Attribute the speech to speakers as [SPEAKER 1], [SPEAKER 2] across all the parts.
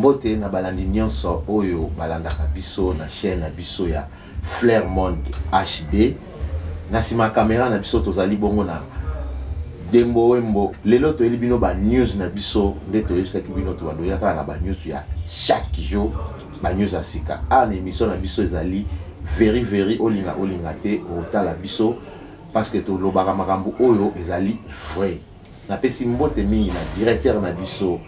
[SPEAKER 1] Mbote na balandi nyonso oyo balandaka biso na chaîne na biso ya Flair Monde HD. Na nsima ya kamera na biso tozali bongo na Dembo Wembo. Lelo toyeli bino ba news na biso nde toyebisaki bino tobanda oya kaka na ba news ya chaque jour, ba news ya sika. Awa na émission na biso ezali very very, olinga olinga te otala biso parce que tolobaka makambo oyo ezali vrai. Napesi mbote mingi na directeur na biso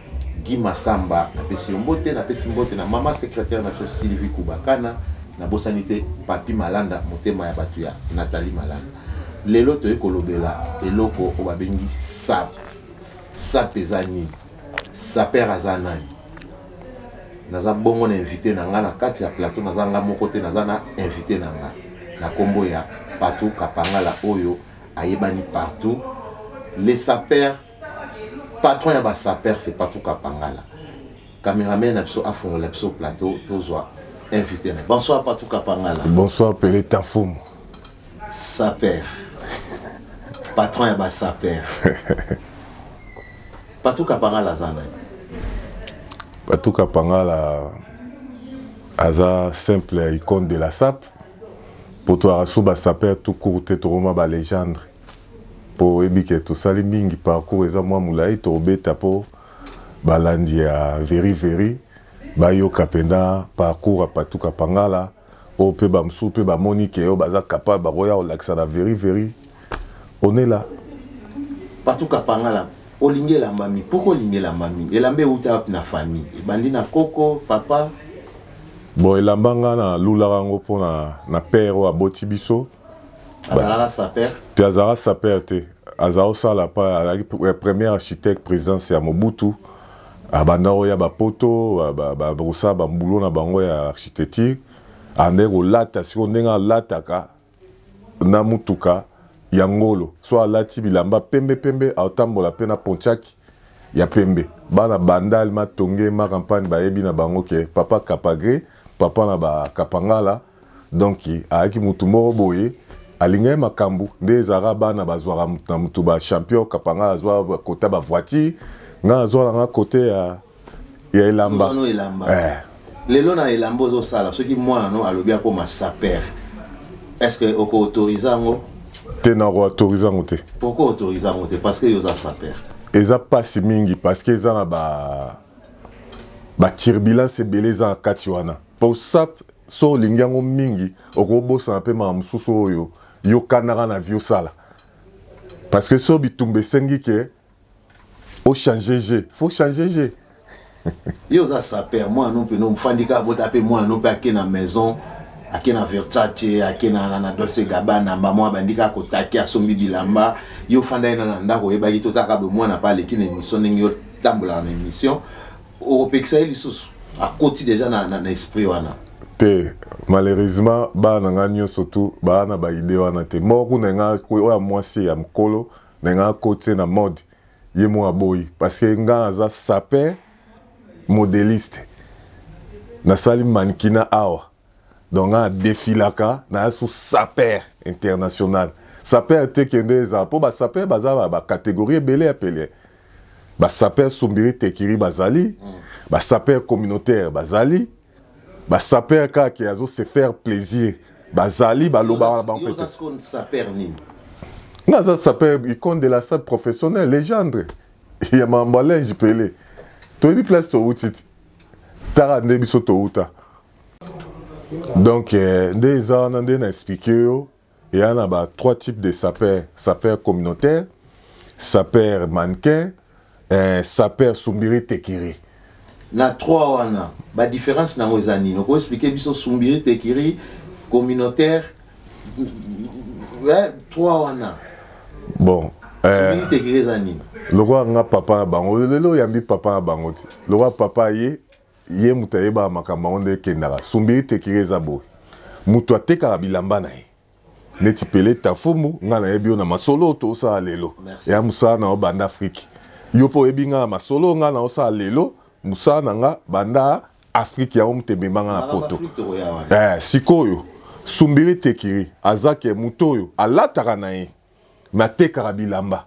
[SPEAKER 1] Guy Massamba, napesi yo mbote, napesi mbote na mama secrétaire na biso Sylvie Kubakana, nabosani te Papi Malanda, motema ya bato ya Nathalie Malanda. Lelo toye kolobela eloko oyo babengi sap. Sap eza nini? Saper aza nani? Naza bongo na invité na nga na kati ya plateau, naza nga moko te, naza na invité na nga na kombo ya Patou Kapangala oyo ayebani partout, les sapeurs, patron ya ba sapeurs c'est Patou Kapangala. Cameraman na biso afongola biso plateau tozwa invité na. Bonsoir Patou Kapangala.
[SPEAKER 2] Bonsoir Pele Tafumu.
[SPEAKER 1] Sapeur. Patron ya ba sapeur. Patou Kapangala aza nani?
[SPEAKER 2] Patou Kapangala aza simple icône de la sape. Po toyaka su ba sapeur tout court te, tokoma ba légende. Po oyebi ke tosali mingi, parcours eza mwa molai, tobeta po balandi ya veri veri bayoka mpenza parcours ya Patou Kapangala, oyo mpe bamosusu mpe bamoni ke oyo baza capable bakoya kolakisa na veri veri. On est là.
[SPEAKER 1] Patou Kapangala, olingi elamba mingi. Pourquoi olingi elamba mingi? Elamba euta wapi na famille? Ebandi na koko, papa?
[SPEAKER 2] Bon, elamba nga na lulaka yango mpo na père oyo aboti biso.
[SPEAKER 1] Azalaka sapeur?
[SPEAKER 2] Te, azalaka sapeur te. Azala osala pa, azalaki premier architecte présidence ya Mobutu. Abanda oya bapoto, bakosala bambulo na bango ya architecture. Andaki kolata sikoyo ndenge alataka na mutuka ya ngolo, so alati bilamba pembe pembe, aotambola pe na pontiaki ya pembe. Bana Bandal, Matonge, Makampagne bayebi na bango ke papa Kapagre, papa na ba Kapangala, donc ayaki mutu moko boye alingaki makambo nde ezalaka bana bazwaka mutu na mutu ba champion. Kapangala azwa kota ba voiture, nga azwa nanga kote ya elamba.
[SPEAKER 1] Ozwa no elamba. Lelo na elamba ozosala, soki mwana no alobi akoma sapeur, est-ce que oko-autoriser yango?
[SPEAKER 2] Te, na ko-autoriser yango te.
[SPEAKER 1] Pourquoi autoriser yango te? Parce que yo oza sapeur.
[SPEAKER 2] Eza pasi mingi parce que eza na ba turbulence ebele eza na kati wana. Po sap, so olingi yango mingi, okobosana mpe makambo mosusu oyo yokanaka na vie osala. Parce que so bitumba esengi ke o changer jeu, faut changer jeu.
[SPEAKER 1] Yo oza sapeur, mwana no mpe no mofandi kaka bota mpe mwana no mpe ake na maison, ake na Versace, ake na Dolce Gabbana, mba mwa bandi kaka kotake, asombi bilamba. Yo ofanda ye na ndako, oyebaki te, otaka boye mwana pa aleki na émission ndenge yo tambolaka na émission, okopekisa ye lisusu akoti déjà na esprit wana?
[SPEAKER 2] Te, malheureusement bana na nga nyonso tu baa na ba idée wana te. Moko kuna nga oyo ya mwasi ya mokolo na nga akoti na mode, ye moko aboyi parce que nga aza sapeur modéliste, nasali mannequinat awa, donc nga adefilaka na su sapeur international. Sapeur te kende ezala mpo basapeur baza ba catégorie ebele ya pele. Basapeur sombiri tekiri bazali, basapeur communautaire bazali, basapeur kaka ke azo se faire plaisir bazali, balobaka na bango
[SPEAKER 1] Yo oza sikoyo sapeur nini?
[SPEAKER 2] Nga aza sapeur icône de la sape professionnelle, légende ya mambo ya linge pele. Toyebi place touti ti, tala nde biso touta. Donc nde eza wana nde na expliquer yo, eya na ba trois types de sapeur: sapeur communautaire, sapeur mannequin, sapeur sombiri tekiri.
[SPEAKER 1] Na trois wana, ba différence nango eza nini? Oko expliquer biso sombiri tekiri, communautaire, ouais, trois wana.
[SPEAKER 2] Bon,
[SPEAKER 1] sombiri tekiri eza nini?
[SPEAKER 2] Lokola nga papa na bango lelo oyambi papa na bango ti, lokola papa ye moto ayebaka makambo yango nde ekendaka. Sombiri tekiri eza boye: moto atekaka bilamba na ye neti Pele Tafumu. Nga nayebi yo na masolo tosala lelo ya mosala na yo banda Afrique. Yo mpe oyebi nga na masolo nga na osala lelo, mosala na nga banda Afrique, yango moto emema nga na poto. Sikoyo Sumbiri Tekiri aza ke moto oyo alataka na ye me atekaka bilamba.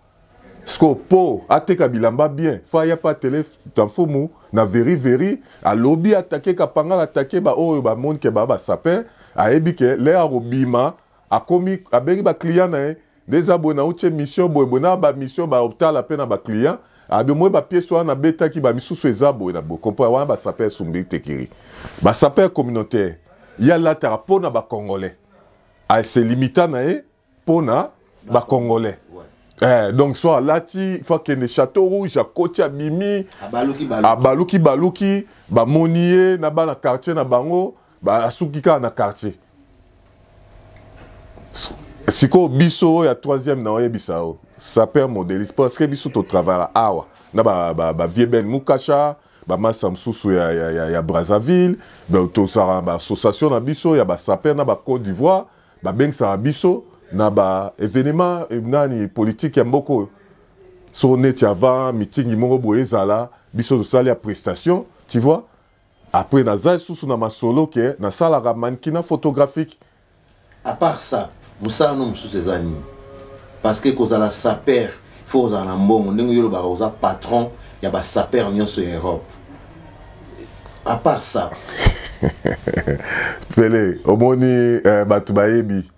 [SPEAKER 2] Sikoyo po ateka bilamba bien, fo aya pa tele Tamfumu. na veri veri alobi atake kapangala atake baoyo bamoni ke baa basaper ayebi ke lere akobima akomi abengi baclient na ye nde eza boye nauti émission boye boye na bamission baotala mpe na baclient abi omoi bapiese wana nabetaki bamisusu eza boye na boye comprendre wana basaper sumbiri tekiri basaper communautaire ye alataka mpo na bacongolais ase limita na ye mpo na bacongolais ouais. Eh, donc so alati fo akende château rouge akoti abimi abaluki baluki bamoni ye na bana quartier na bango asuki kaka na quartier sikoyo biso oyo ya troisième na oyebisa yo saper modeliste parce que biso totravaillaka awa na bavieux ba, ba ben mukasha bamasa mosusu ya, ya, ya, ya brazzaville tozalaka na baassociation na biso ya basaper na bacôte d'ivoire babengisaka biso na ba événement eh, nani politique ya mboka oyo so neti avant meeting moko boye ezala biso tosali ya prestation tu vois. Après naza lisusu na masolo ke nasalaka mannequinat photographique.
[SPEAKER 1] À part ça, mosala no mosusu eza nini? Parce que kozala saper faut kozala na mbongo ndenge yo olobaka oza patron ya basaper nyonso ya Europe. À part ça?
[SPEAKER 2] Pele omoni eh, bato bayebi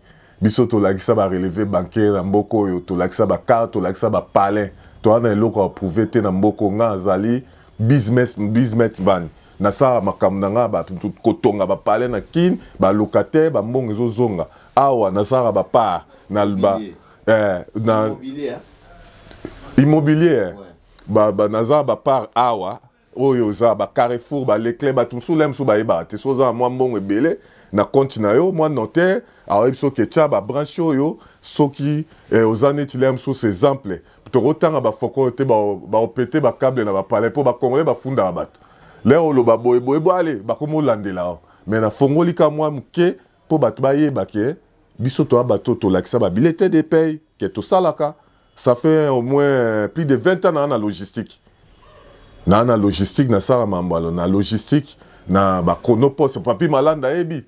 [SPEAKER 2] biso tolakisa barelevé bancaire na mboka oyo, tolakisa bacarte, tolakisa bapalin, toza na eloko ya prouve te na mboka. Nga azali business businessman, nasala makambo na nga, bato kotonga bapalin na Kine, balocataire, bambongo ezozonga awa, nasalaka bapart na ba, eh, na immobilier, ouais. Ba, ba, naza bapart awa oyo oza bacarrefour, baleclerc, bato mosusu le mosusu bayebaka te. So oza na mwa mbongo ebele na compte na yo, mwa notaire aoyebi soki etya babranche oyo soki eh, oza neti le mosusu exemple tokotanga bafoko oyo te baopete bacable na bapalais mpo bacongolais bafundaka bato lere oloba boye boye bo ale bakomi olandela o me nafongoli ka mwa moke mpo bato bayeba ke biso toya bato tolakisa babilete de paye ke tosalaka. Ça fait au moins plus de 20 ans na logistique, na logistique nasala mambo alo na logistique na bachronopost. Papi Malanda ayebi,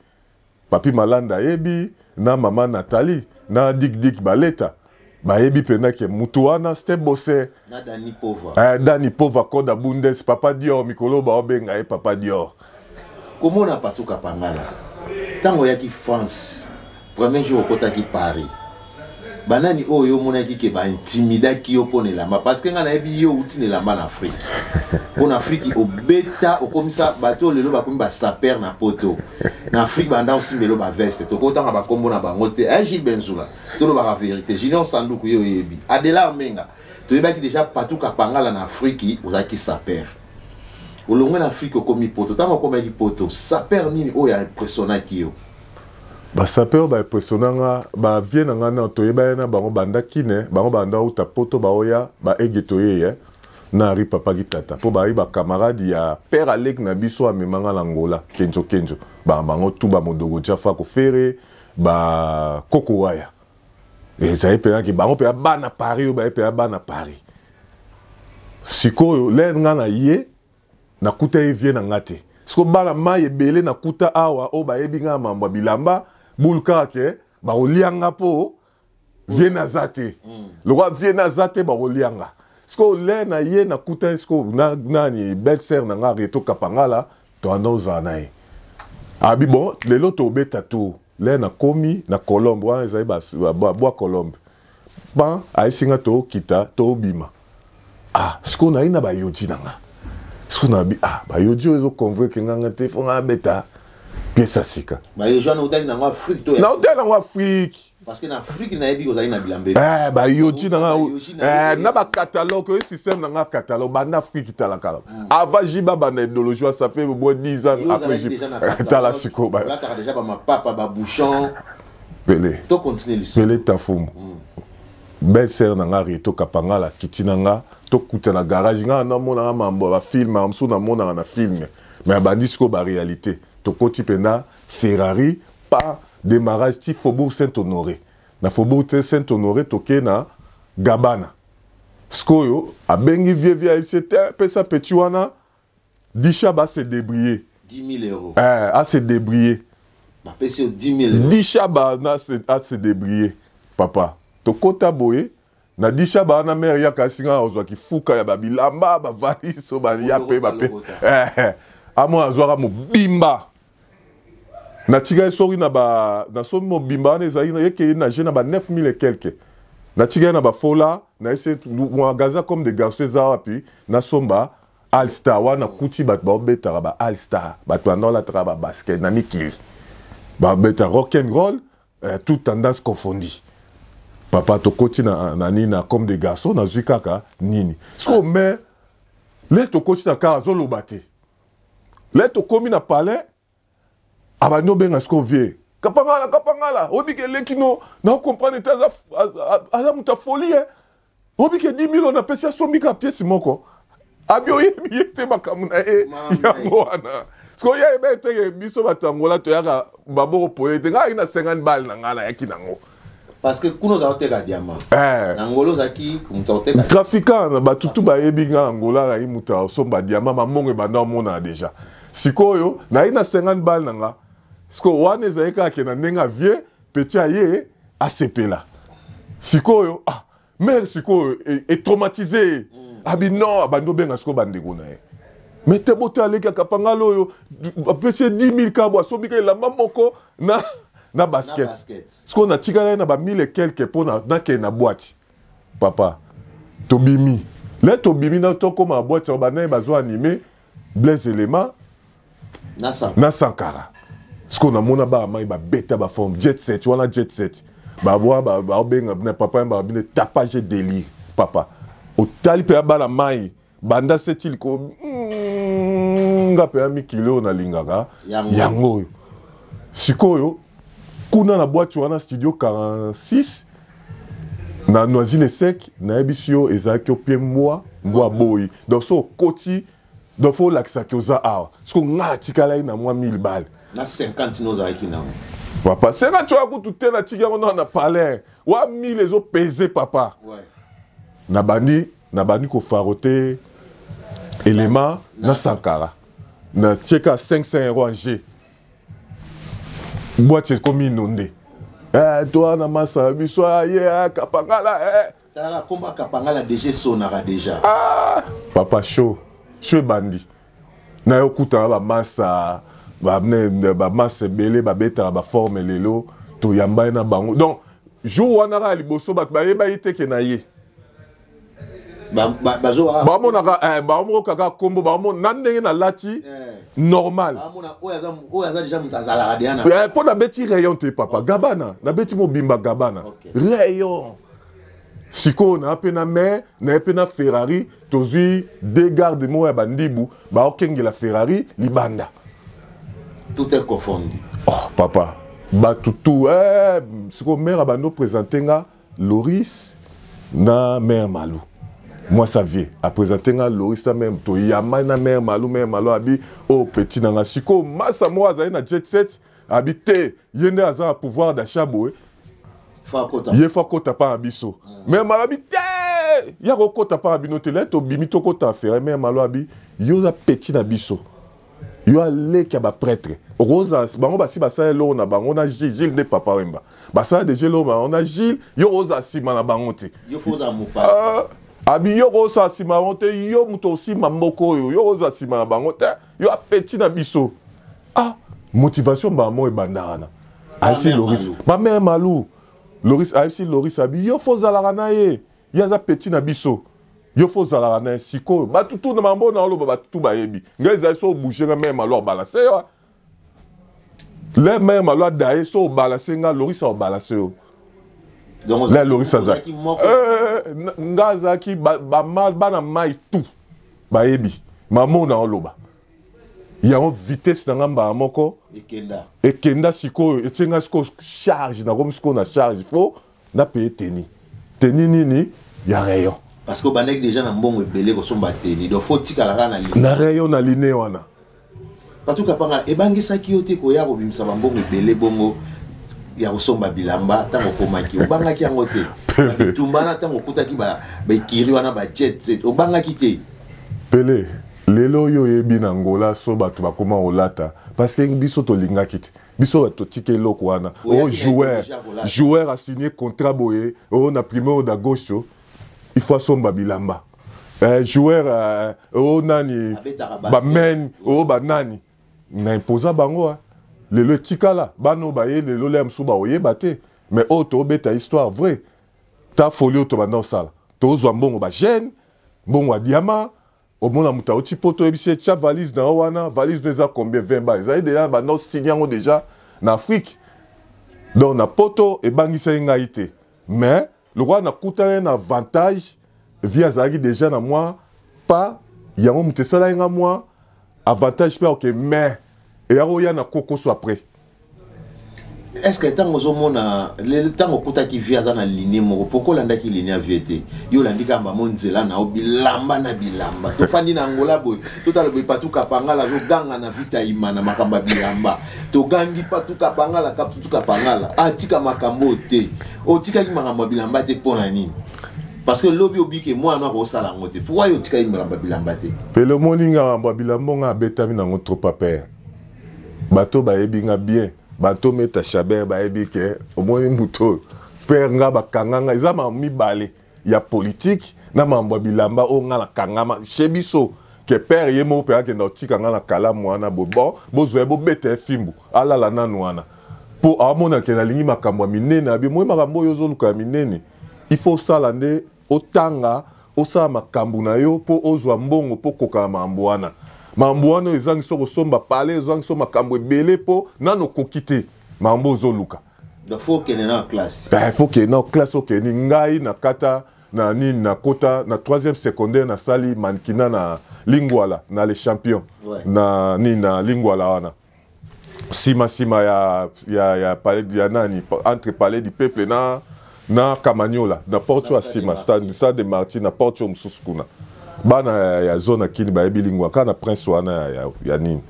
[SPEAKER 2] Papi Malanda ayebi, na mama Nathalie na Dik Dik Baleta bayebi mpenza ke mutu wana c'était bosse.
[SPEAKER 1] Na Dani Pova.
[SPEAKER 2] Eh, Dani Pova Koda Bundes, Papa Dior, mikolo baobenga ye Papa Dior.
[SPEAKER 1] Komona Patuka Pangala, ntango oyaki France premier jour, okotaki Paris, banani oyo omonaki ke baintimidaki yo mpo na elamba? Parce que ngai nayebi yo outi na elamba na Afrique, mpo na Afrique obeta okomisa bato oyo lelo bakomi basaper na poto. Na Afrique banda osimbelo baveste, tokotanga bakombo na bango te, eh, Gilles Benzula, tolobaka vérité, Junior Sanduku, ye oyebi Adelar Menga, toyebaki déjà Patuka Pangala na Afrique ozalaki saper. Olongwe na Afrique, okomi poto. Ntango okomaki poto, saper nini oyo aimpressionnaki yo?
[SPEAKER 2] Basaper baimpressionna nga, bavie na nga na toyeba ye na bango banda kine, bango banda uta poto baoya baege toyeye na Ari Papa Kitata mpo bayi bacamarade ya père Alek na biso amema nga na Angola, Kenzo Kenzo, bango tu bamodogo Jafa kofere bakoko waya ezali mpenza ke bango mpenza bana Paris oyo baye mpenza bana Paris. Sikoyo lere nga na ye nakuta ye vie na nga te. Sikoyo bana mai ebele nakuta awa oyo bayebi nga mambo ya bilamba bulu kaka ke bakolia nga mpo vie naza te. Lokola vie naza te, bakolia nga. Sikoyo lere na ye nakuta ye sikoyo na nani, belle sœur na nga Reto Kapangala, toanda ozala na ye abi bon lelo tobeta tour. Lere nakomi na Colombe wana ezali babwa Colombe pan ayebisi nga tokita tobima. Ah, sikoyo nayi na bayoji na nga, sikoyo nabi ah bayoji oyo ezoconvaincre nga nga te, fo nga abeta pièce ya sika.
[SPEAKER 1] Bayoji wana otali nango Afrique to?
[SPEAKER 2] Naotali nango Afrique.
[SPEAKER 1] Parce que na Afrique nayebi ozali na bilamba.
[SPEAKER 2] Eh, bayoji na nga eh, na bacatalogue oyo système na nga catalogue banda Afrique talakala. Avant jiba banda idéologie wana, ça fait au moins 10 ans après jib tala sikoyo.
[SPEAKER 1] Olataka déjà bamapapa, babouchon.
[SPEAKER 2] Pele
[SPEAKER 1] to continue lisolo.
[SPEAKER 2] Pele Tafumu, belle sœur na nga Reto Kapangala kiti na nga tokuta na garage nga namonaka mambo ya bafilme mosusu namonaka na filme mais abandi sikoyo baréalité. Tokoti mpenza Ferrari pa démarrage ti Faubourg Saint Honoré. Na Faubourg Saint Honoré toke na Gabana. Sikoyo abengi vie vie, ayebisi ye te pesa petit wana Disha ba se débrouiller.
[SPEAKER 1] 10 000 euros.
[SPEAKER 2] Eh, a se débrouiller.
[SPEAKER 1] Bapesi yo 10 000 euros.
[SPEAKER 2] Disha ba na se, a se débrouiller papa. Tokota boye. Na dishaba wana mare yaka asinga ozwa kifuka ya babilamba bavaliso baya mpe bape eh, amo azwaka mobimba. Natikali soki na ba nasombi mobimba wana ezali ekei na je na ba 9000 et quelque. Natikali na bafola nayesi magasin comme des garçons eza wapi, nasomba All-Star wana. Kuti bato baobetaka ba All-Star, bato banda olataka ba basket na mikili, babeta rock and roll, toute tendance confondue. Papa, tokoti na nini, na comme des garçons, nazwi kaka nini siko. Mais le tokoti na kaka azoloba te. Le tokomi na palais, abandi obenga siko vie Kapangala, Kapangala, obiki eleki no na comprendre te, aza moto ya folie, eh. Obiki 10 000 napesi, asombi kaka pièce moko, abi oyebi ye te, makambo na ye yango wana. Sikoyo ye ayeba eteke biso bato ya Angola toyaka baboko poye te. Ngai na 50 bale na ngai nayaki nango.
[SPEAKER 1] Parce que kuna ozala oteka diamant.
[SPEAKER 2] Eh.
[SPEAKER 1] Na Angola ozalaki moto akoteka.
[SPEAKER 2] Trafiquant, bato tu bayebi ngai na Angola, nayi moto asomba diamant, mamongo ebanda omonana déjà. Sikoyo nayi na 50 bale na nga. Sikoyo wana ezali kaka ke na ndenge avie petit aye asepela. Sikoyo ah mare sikoyo etraumatise ye. Abi non, abandi obenga sikoyo bandeko na ye. Me te bote aleki akapangala oyo apesi ye 10 000 kabo, asombi ka elamba moko na basket. Sikoyo natikala ye na ba 1000 et quelque mpo nakende na boîte. Papa, tobimi, le tobimi na tokóma na boîte yango, banaye bazo anime Blaise Elema na Sankara. Sikoyo namona baa mai babeta baforme jet set wana, jet set babwa baobenga na papa yamba babine tapage délire. Papa, otali mpe bana mai banda seti liko nga mpe ya mikili oyo nalingaka yango oyo. Sikoyo kuna na boîte wana, studio 46 na Noisy le Sec, nayebisi yo ezalaki opie mbwa, mbwa boyi. Donc so okoti, donc fo olakisaki oza awa. Siko nga natikalaki na mwa 1000 bale.
[SPEAKER 1] Na 50 no ozalaki nango.
[SPEAKER 2] Papa, 50 oya kutu te, natiki yango na palais wa 1000 ezopese papa. Nabandi kofarote élément na Sankara, natieka 500 euro en g, boîte ekomi inonde. Eh, to wana masa na biso aye Kapangala, eh.
[SPEAKER 1] Talaka komba Kapangala déjà esonaka déjà.
[SPEAKER 2] Ah, papa, show show ebandi na yo okutana bamasa, bamasa ebele babetaka baforme lelo, toyamba ye na bango. Donc jour wana kaka liboso bato bayeba ye teke na ye. Bamonaka bamoka kaka kombo, bamona na ndenge nalati normal mpo nabeti rayon te. Papa, gabana nabeti mobimba, gabana rayon. Sikoyo naa mpe na mer naye mpe na Ferrari, tozwi deux garde moko ya bandibu baokengela Ferrari libanda.
[SPEAKER 1] Tout est confondu.
[SPEAKER 2] Oh papa, bato tu eh, sikoyo mare abandi oprésente nga Loris na mare Malu, mwasi avie aprésente nga Loris na mare, toyamba na mare Malu. Mare Malu abi oyo oh, petit na nga. Sikoyo masa moko azali na jet set, abi te, ye nde aza na pouvoir d'achat boye, ye fo akota mpa na biso. Mare Malu abi te, ya kokota mpa na bino te. Le tobimi, tokota affaire, mare Malu abi yo oza petit na biso, yo aleki ya baprêtre, okozala bango basi basala eloko na bango na Gilles. Gilles nde Papa Wemba, basala deja eloko na bango na Gilles, yo okozala nsima na bango te. Abi yo kozala nsima na bango te, yo moto osimba mboka oyo, yo kozala nsima na bango te, yo apeti na biso. Ah, motivation mbala moko ebanda wana. Ayebisi Loris, bamare Malu, Loris, ayebisi Loris, abi yo fo ozalaka na ye, ye aza petit na biso, yo fo ozalaka na ye. Sikoyo bato tu na mambo na oloba, bato tu bayebi ngai ezali so obouge nga, mare Malu abalance yo. Le mare Malu adaye so obalance nga, Loris aobalance yo. Le Loris azalaki nga azalaki bana mai tout bayebi mamo na oloba yango. Vitesse na nga mbala moko ekenda. Sikoyo etie nga sikoyo charge, nakomi sikoyo na charge, fo napaye teni teni nini ya rayon.
[SPEAKER 1] Parce que obandaki déjà na mbongo ebele kosomba teni, donc fo tikala kaka
[SPEAKER 2] na na rayon na line wana.
[SPEAKER 1] Patou Kapanga, ebangisaki yo te koya kobimisa bambongo ebele bongo ya kosomba bilamba? Ntango okomaki, obangaki yango te? Bitumba na ntango okutaki baekiri wana, bajet, obangaki te?
[SPEAKER 2] Pele, lelo oyo oyebi na Angola so bato bakoma kolata parce que biso tolingaki te. Biso bato totika eloko wana o joueur asigné contrat boye o na Primeiro d'Agosto. Il faut asomba bilamba. Joueur o nani, bamen o banani na imposa bango. Lelo etikala bana oyo baye lelo, lea mosusu baoyeba te, mais oyo tobeta histoire vrai ta folie oyo tobanda kosala, tozwa mbongo bagene, mbongo ya diama. Omona moto auti poto, oyebisi ye: "Tia valise na yo wana." Valise no eza combien? 20 ba ezali déjà, banda osigne yango déjà na Afrique. Donc na poto ebangisaki ngai te, mais lokola nakutani na avantage, vie azalaki déjà na mwa pa yango, moto esalaki nga mwa avantage mpe oke, mais eyaka oya na kokoso après.
[SPEAKER 1] Est ce que ntango ozomona lelo, ntango okutaki vie aza na ligne moko, pourquoi olandaki ligne ya vie te? Yo olandi kaka mo nzela na yo, bilamba na bilamba. Tofandi na Angola boye, totala boye, Patuka Pangala azoganga na Vita Ima na makambo ya bilamba. Togangi: "Patuka Pangala, Patuka Pangala, atika makambo te." Otikaki makambo ya bilamba te mpo na nini? Parce que lobi obike mwana akosala yango te. Pourquoi yo otikaki makambo ya bilamba te?
[SPEAKER 2] Pele, omoni nga, makambo ya bilamba nga abetami nango trop apere. Bato bayebi nga bien, bato meta Chabert bayebi ke omoni moto oyo pere nga bakanga nga, eza makambo mibale ya politike na makambo ya bilamba oyo nga nakangama chez biso, ke pere ye moko mpe akenda kotika nga na kalamu wana. Bo bon, bozwa ye, bobeta ye fimbu, alala nanu wana, mpo aomona ke nalingi makambo ya minene. Abi moi makambo oyo ozoluka ya minene, il faut osala nde otanga, osala makambo na yo mpo ozwa mbongo mpo kokaka makambo wana. Makambo wana oyo ezangi so kosomba pale, ezangi so makambo ebele, mpo nano okoki te makambo ozoluka.
[SPEAKER 1] Donc faut okende na classe.
[SPEAKER 2] Ben, faut okende na classe. Okende ngai nakata na nini, nakota na troisième secondaire, nasali mannequinat na Lingwala, na Les Champions. Na nini, na Lingwala wana, nsima nsima ya palais ya nani, entre Palais du Peuple na Kamanyola, na porte oyo ya nsima, stade de Martyr, na porte oyo mosusu kuna. Bana ya zone akini bayebi Lingwala, kaka na prince wana ya nini.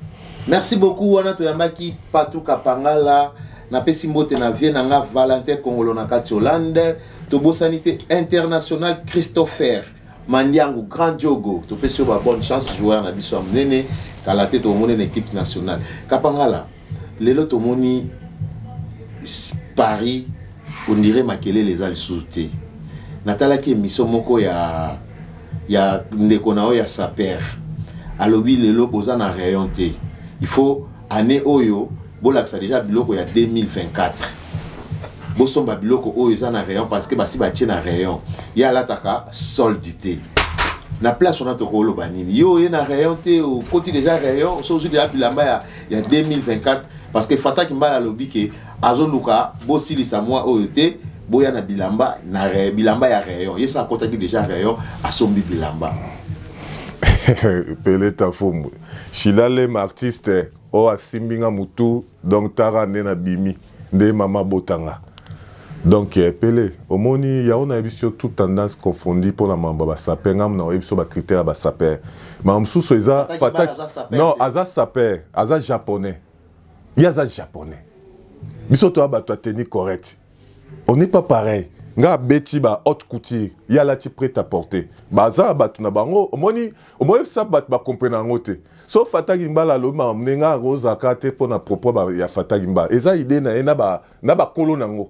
[SPEAKER 1] Merci beaucoup. Wana toyambaki Patuka Pangala. Napesi mbote na vie na nga Valentin Kongolo na kati Hollande. Tobosani te international Christopher Mandiangu, grand jogo. Topesi yo ba bonne chance, joueur na biso ya monene. Kala te tomoni na équipe nationale. Kapangala, lelo tomoni Paris, on dirait makelele eza lisusu te. Natalaki émission moko ya ndeko na oyo ya saper, alobi lelo boza na rayon te, il faut année oyo bolakisa déjà biloko ya 2024, bosomba biloko oyo eza na rayon, parce que basi batie na rayon. Ye alataka solde te. Na place wana tokoloba nini? Yo oye na rayon te, okoti déjà rayon, so ozwi déjà bilamba ya 2024, parce que Fataki Mbala alobi ke azoluka bosilisa mwa oyo te, boya na bilamba na bilamba ya rayon. Ye sa akotaki déjà rayon, asombi bilamba.
[SPEAKER 2] Peleta Fumbu Shilalema, artiste oyo asimbi nga mutu, donc tara nde nabimi nde mama botanga. Donc pele, omoni yango, nayebi biso toute tendance confondue mpona mambo ya basaper. Ngambo na oyebi biso bacritère ya basaper, makambo mosusu eza. Non, aza saper, aza japonais, ye aza japonais. Biso toya bato ya tenue correct, on n'est pas pareil. Nga abeti ba haute couture, ye alati prêt à porter. Baza na bato na bango. Omoni, omoyebisa bato bakomprena yango te. So Fataki Mbala alobi makambo ndenge akozalaka te mpo na propos ya Fataki Mbala, eza idée na ye na bakolo nango.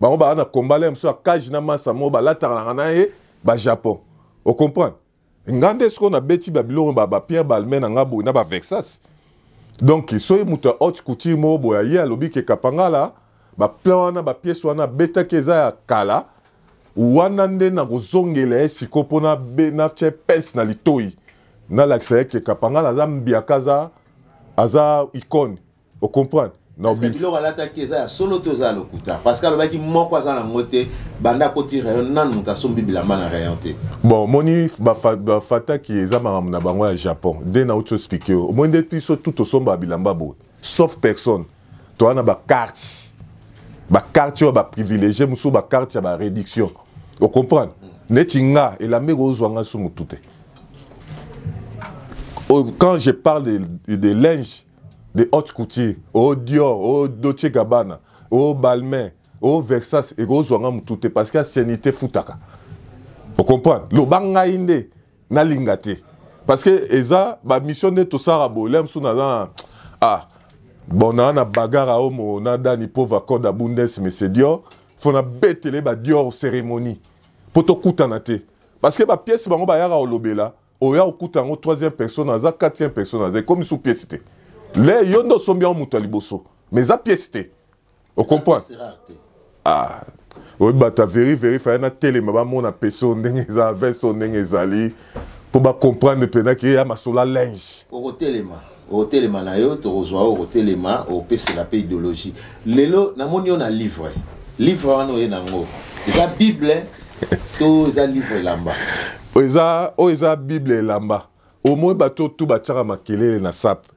[SPEAKER 2] Bango baa na kombala ya mosusu ya cage na masa moko balataka nanga na ye bajapon, ocomprendre? Nga nde sikoyo nabeti babiloko bapierre Balmain na nga boye na baVersace. Donc soki moto ya haute couture moko boye aye, alobi ke Kapangala, baplan wana, bapièce wana abetaki eza ya kala wana, nde na kozongela ye sikoyo mpo natie pince na litoi, nalakisa ye ke Kapangala aza mbiaka, aza icône, ocomprendre?
[SPEAKER 1] Biloko alataki eza ya solo to eza ya lokuta? Parce que alobaki moko aza nango te. Banda akoti rayon, nanu moto asombi bilamba na rayon te.
[SPEAKER 2] Bon, omoni, bafataki eza makambo na bango ya Japon nde nauti oexpliquer oyo. Omoni nde biso tu tosombaka bilamba boye, sauf personne toza na bacarte, bacarte oyo baprivilégie mosusu, bacarte ya baréduction, ocomprendre? Neti nga, elamba ekozwa nga su motu te. Quand je parle de linge de haute couture, o Dior, o Dolce Gabbana, o Balmain, o Versace, ekozwa nga motu te, parce que ancienneté futaka, ocomprendre? Loba ngai nde nalinga te, parce que eza bamission nde tosalaka boye. Le mosusu naza ah bon, naa na bagarre omo na Dani Pauvre Accord ya Bundes, mais Dior, fo nabetele badior cérémonie mpo tokutana te. Parce que bapièce bango bayaka kolobela, oya okuta yango troisième personne aza, quatrième personne aza, ekomi su pièce te. Le yo nde osombi yango moto ya liboso, mais eza pièce te, ocomprendre? Ah, oyebi bato ya veri veri faye natelema, bamona peso ndenge eza, veste oyo ndenge ezali, mpo bacomprendre mpenza ke ya masolo ya linge.
[SPEAKER 1] Okotelema, okotelema na yo, tokozwa oyo okotelema, okopesela mpe idéologie. Lelo namoni yo na livre. Livre wana oye nango eza Bible to eza livre elamba?
[SPEAKER 2] Eza oyo eza Bible elamba. Omoi bato tu batiaka makelele na sape.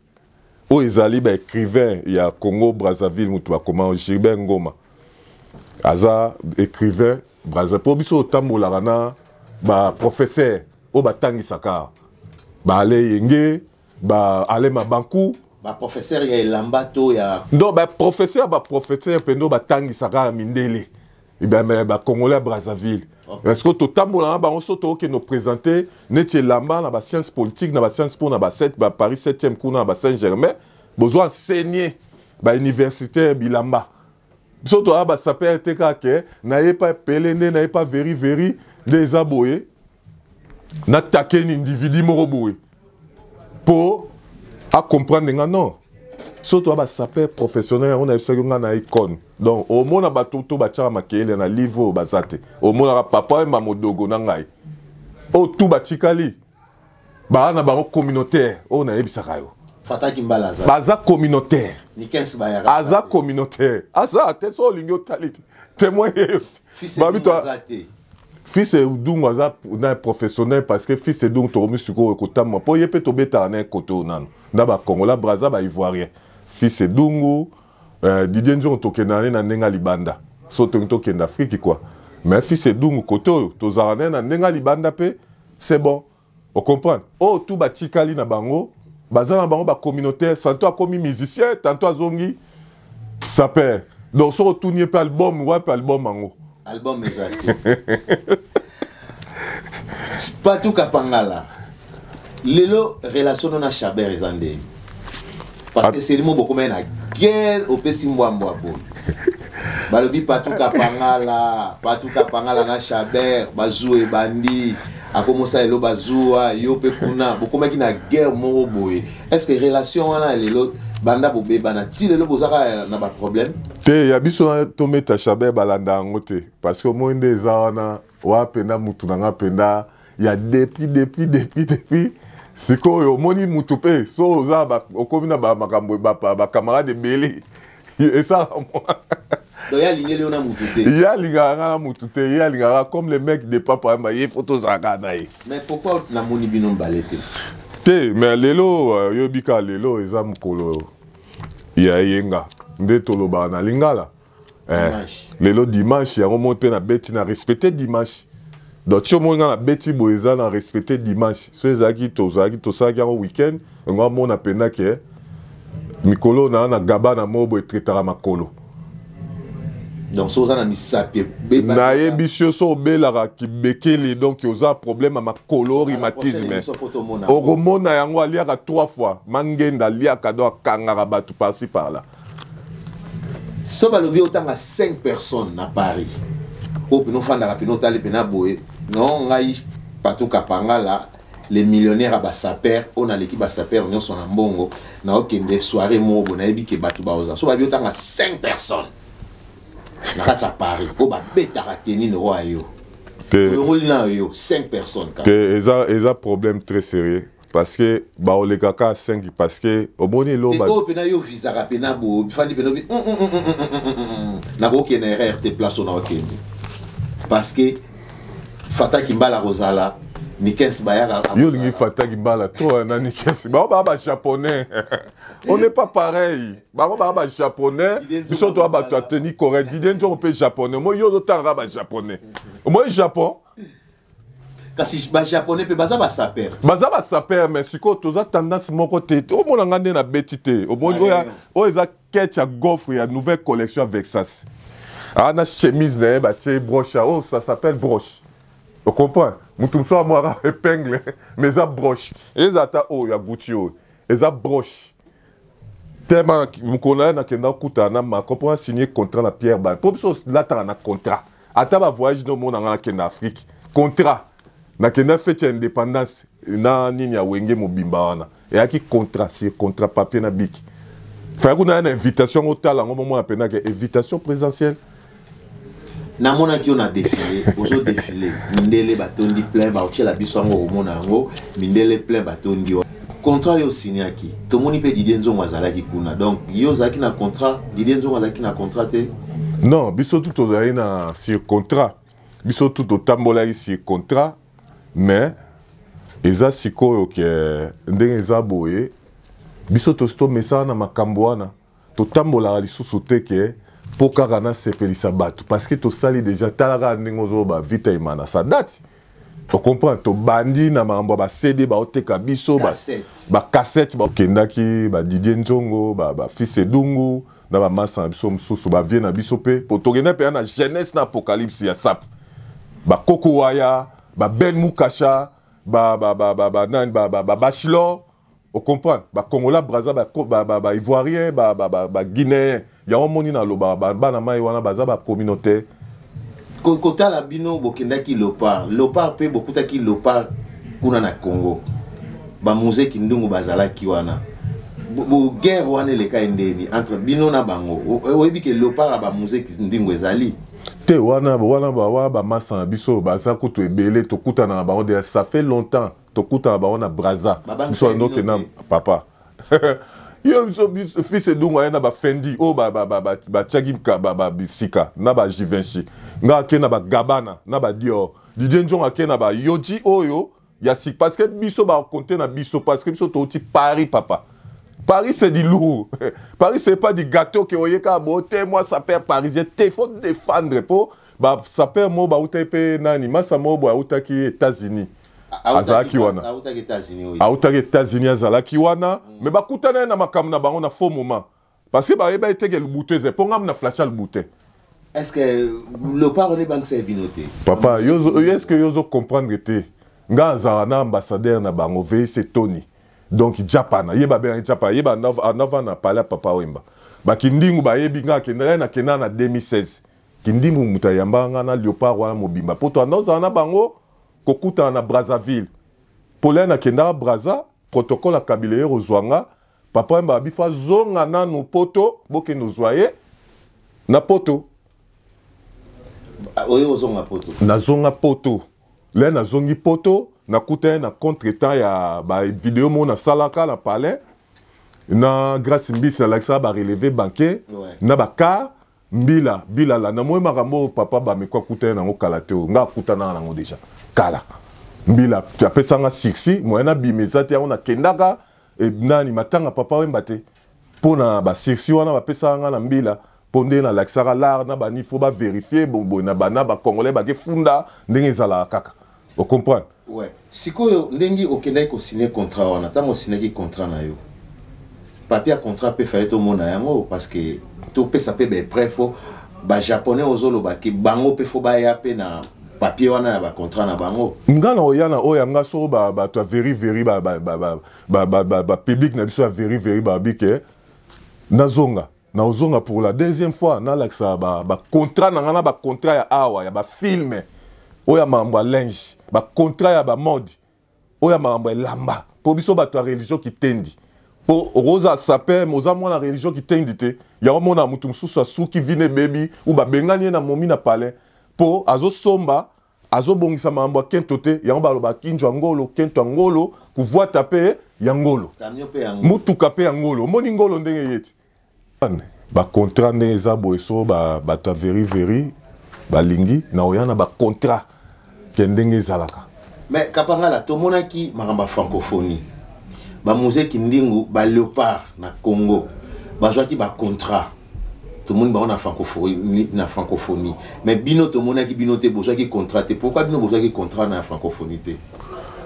[SPEAKER 2] Oyo ezali baécrivain ya Congo Brazzaville, moto bakoma Gilbert Ngoma, aza écrivain Brazza. Mpo biso otambolaka na baprofesseur oyo batangisaka, baale yenge, baale mabanku.
[SPEAKER 1] Baprofesseur ya elamba to ya?
[SPEAKER 2] Non, baprofesseur, baprofesseur mpenza oyo batangisaka ya mindele, bacongolais ya Brazzaville. Parce que totambola na bango, so tookende oprésente neti elamba na bascience politique, na bascience mpo na baparis 7e kuna na basaint Germain, bozwa enseigner bauniversitaire bilamba. Biso toya basaper te, kaka ke nayepa pele nde nayepa veri veri nde eza boye, natakeni individu moko boye mpo acomprendre nga. Non, so toya basaper professionnel, yango nayebisaki nga na icone. Donc omona bato to batiaka makeyele na livre oyo baza te. Omonaka papa oyemba modogo na ngai, oyo tu batikali baa na bango communautaire oyo nayebisaka yo.
[SPEAKER 1] Fataki Mbala aza?
[SPEAKER 2] Baza communautaire.
[SPEAKER 1] Nikens Bayaka?
[SPEAKER 2] Aza communautaire, aza te. So olingi otali te, témoin yeyo.
[SPEAKER 1] Fils aza te?
[SPEAKER 2] Fils Edungu aza na professionnel, parce que Fils Edungu tokomi sikoyo kotamba mpo ye mpe tobetaka na ye kote oyo nano na bacongola Braza, baivoirien. Fils Edungu, Didier Nzongo, tokendaka ne na ndenge ya libanda. So tongi tokende Afrique quoi, mais Fils Edungu kote oyo tozalaka naye na ndenge ya libanda mpe c'est bon, ocomprendre? Oyo tu batikali na bango baza na bango bacommunautaire. Santo akomi musicien, tanto azongi saper. Donc soki otuni ye mpe album wapi, album yango?
[SPEAKER 1] Album eza te. Patou Kapangala, lelo relation no na Chabert eza ndenge? Parce que selimo bokomai na guerre, opesi mbwambwa boye, balobi Patou Kapangala, Patou Kapangala na Chabert bazuwa ebandi, akomosala elo bazuwa yo mpe kuna, bokomaki na guerre moko boye. Est ce que relation wana ya lelo, banda bobebana ti lelo, bozaka na baproblème?
[SPEAKER 2] Te, ya biso na tometa Chabert balanda yango te, parce que omoi nde eza wana wa mpenza mutu na nga mpenza ya depuis depuis depuis depuis. Sikoyo omoni mutu mpe so oza okomi na bamakambo, bacamarade ebele esala mwa.
[SPEAKER 1] Donc ye alingeli yo na mutu te?
[SPEAKER 2] Ye alingaka nga na mutu te. Ye alingaka comme le mec de Papa Yamba, ye fo tozalaka na ye.
[SPEAKER 1] Mais pourquoi namoni bino mibale te?
[SPEAKER 2] Te, mais lelo oyebi kaka, lelo eza mokolo ya eyenga nde tolobaka na lingala. Lelo dimanche, yango moi mpe nabeti na respecte dimanche. Donc ti omoi nga nabeti boye, eza na respecte dimanche. So ezalaki tozalaki tosalaki yango week-end, yango amona mpenza ke mikolo na na gaba na mo boye traitaka makolo.
[SPEAKER 1] Donc so oza na misapi?
[SPEAKER 2] Nayebisi yo, so obelaka kibekele, donc oza problème ya makolo, rhumatisme, okomona yango. Aliaka trois fois mangenda, aliaka, donc akangaka bato par-ci par-là.
[SPEAKER 1] So balobi otanga 5 personnes na Paris oyo mpena ofandaka, mpena otali mpena boye: non, ngai Patou Kapangala, le millionnaire ya basaper oyo naleki basaper nyonso na mbongo, naokende soirée moko boye, nayebi ke bato baoza. So babi otanga 5 personnes na kati ya Paris oyo babetaka teni noko ya yo, olongoli na yo 5 personnes?
[SPEAKER 2] Te, eza problème très sérieux, parce que baoleka kaka 5, parce que omoni
[SPEAKER 1] eloko oyo mpena yo visaka mpena boye, fandi mpena obi nakokende erreur te, place oyo naokende, parce que Fataki Mbala kozala, Nikens Bayaka.
[SPEAKER 2] Yo olingi Fataki Mbala to na Nikens, bango baa bajaponais, on n'est pas pareil. Bango baa bajaponais, biso toa bato ya teni correct. Didie Nzongo mpe japonais. Moi yo ozotangaka bajaponais, omoi Japon.
[SPEAKER 1] Kasi bajaponais mpe baza basaper.
[SPEAKER 2] Baza basaper, mais sikoyo toza tendance moko te. Omona nga nde nabeti te, omoni oyo eza ketch ya gaufre ya nouvelle collection ya Vexas. Aa na chemise na ye batie broche oyo, ça s'appelle broche, ocomprend? Moto mosusu amwaka épingle, mais eza broche. Eza ata oyo ya Gucci, oyo eza broche. Tema mokolo na ye nakenda kokutana na Macron mpo asigne contrat na Pierre Bal, mpo biso lataka na contrat. Ata bavoyage nde omona nga nakenda Afrique, contrat. Nakenda fete ya indépendance na nini ya Wenge mobimba wana, eyaki contrat sur contrat, papier na biki. Faya kuna ya na invitation yango, tala yango, momona mpenza ke invitation présidentielle.
[SPEAKER 1] Namonaki yo na défilé, ozo défilé, mindele batondi plein, baotiela biso yango, okomona yango, mindele plein batondi wa. Contrat oyo osignaki, tomoni mpe Didier Nzongo azalaki kuna. Donc yo ozalaki na contrat, Didier Nzongo azalaki na contrat te?
[SPEAKER 2] Non, biso tu tozalaki na sur contrat, biso tu totambolaki sur contrat. Mais eza sikoyo ke ndenge eza boye, biso tosi tomesana na makambo wana, totambolaka lisusu te ke mpo kaka nasepelisa bato, parce que tosali déjà. Tala kaka ndenge ozoloba Vita Imana, ça date, ocomprendre? Tobandi na makambo ya baCD, baoteka biso bacassette, bakendaki baDidier Nzongo, bafils Edungu na bamasa na biso mosusu, bavieux na biso mpe, po tokenda mpenza na jeunesse na apocalypse ya sap, bakoko waya, baben mukasha, banani, babachelor, ocomprendre? Bakongola Braza, baivoirien, baguinéen. Yango moni nalobaka, bana mai wana baza bacommunauté.
[SPEAKER 1] Kotala bino bokendaki Léopard, Léopard mpe bokutaki Léopard kuna na Congo, baMzee Kindungu bazalaki wana. Guerre wana eleka endeni entre bino na bango? Oyebi ke Léopard ya baMzee Kindungu ezali?
[SPEAKER 2] Te, wana wana wana bamasa na biso baza kutu ebele, tokutana na bango déjà, ça fait longtemps tokutana bango na Braza. Biso andokenda, papa, yo biso fils Edungu aye na baFendi oyo batiaki bisika na baGivenchy, nga ake na baGabbana na baDior, Didier Nzongo ake na baYohji oyo ya sik, parce que biso bakonte na biso, parce que biso touti Paris, papa. Paris, c'est du lourd. Paris, c'est pas du gâteau que oyeka beauté. Moi, sapeur parisien, te, faut défendre po ba sapeur mo ba uta pe nani masa mo bo autaki États-Unis. Azalaki wana. Autaki États-Unis, azalaki wana, mais bakutana ye na makambo na bango na faux moment, parce que bayeba eteke Lubutu eza mpo ngamu na flasha Lubutu.
[SPEAKER 1] Est ce que Léopard one ebangisa bino te?
[SPEAKER 2] Papa, est ce que yo ozocomprendre te? Nga azala na ambassadeur na bango VC Tony, donc Japan ye babengaki Japan, ye andava na palais ya Papa Wemba. Bakindingu bayebi nga, akenda ye, nakenda na 2016. Kindingu moto ayambaka nga na Léopard wana mobimba, mpo to anda ozala na bango kokutana na Brazzaville. Pole nakendaka Braza, protocole ya Kabila ye kozwa nga, Papa Wemba abifo azonga nanu poto, bokende ozwa ye na poto.
[SPEAKER 1] Oyo ozonga poto?
[SPEAKER 2] Nazonga poto. Le nazongi poto, nakuta ye na contretemps ya bavideo moko nasalaka na palais na Grâce Mbisi, nalakisaka barelevé bancaire na bacar mbila bilala. Namoi makambo oyo papa bameko akuta ye nango kala te, oyo nga akutanaka nango déjà kala. Mbila apesanga sursis, moyen nabima eza te. Yango nakendaka nani matanga Papa Wemba te, mpo na basursis wana bapesaka nga na mbila, mpo nde nalakisaka l'art na bani, faut bavérifier boye na bana bacongolais bakefunda ndenge ezalaka kaka, ocomprendre?
[SPEAKER 1] Ouais. Sikoyo ndenge okendaki kosigne contrat wana, ntango osignaki contrat na yo, papier ya contrat mpe fallait tomona yango, parce que topesa mpe bapreuve. Faut bajaponais ozoloba ke bango mpe faut baya mpe na papier wana ya bacontrat na bango.
[SPEAKER 2] Nga na oya na oyo yanga, soko bato ya veri veri, bapublic na biso ya veri veri babi ke nazonga, naozonga pour la deuxième fois, nalakisa bacontrat na nga na bacontrat ya awa ya bafilme, oyo ya makambo ya linge, bacontrat ya bamode, oyo ya makambo ya elamba, mpo biso bato ya religion kitendi, mpo okozala sapeur mais oza mwana religion kitendi te. Yango mona motu mosusu asuki vine ebebi u babengani ye na momi na palais, mpo azosomba, azobongisa makambo ya kento te. Yango baloba kinjo ya ngolo, kento ya ngolo, kuvwata mpe ya ngolo, mutuka mpe ya ngolo. Omoni ngolo ndenge ye ti bacontrat ndenge eza boye, so bato ya veri veri balingi na oya na bacontrat ke ndenge ezalaka.
[SPEAKER 1] Mais Kapangala, tomonaki makambo ya francophonie, baMzee Kindingu, baléopard na Congo bazwaki bacontrat, tomoni bango na francophonie, na francophonie. Mais bino tomonaki bino te, bozwaki contrat te. Pourquoi bino bozwaki contrat na francophonie te?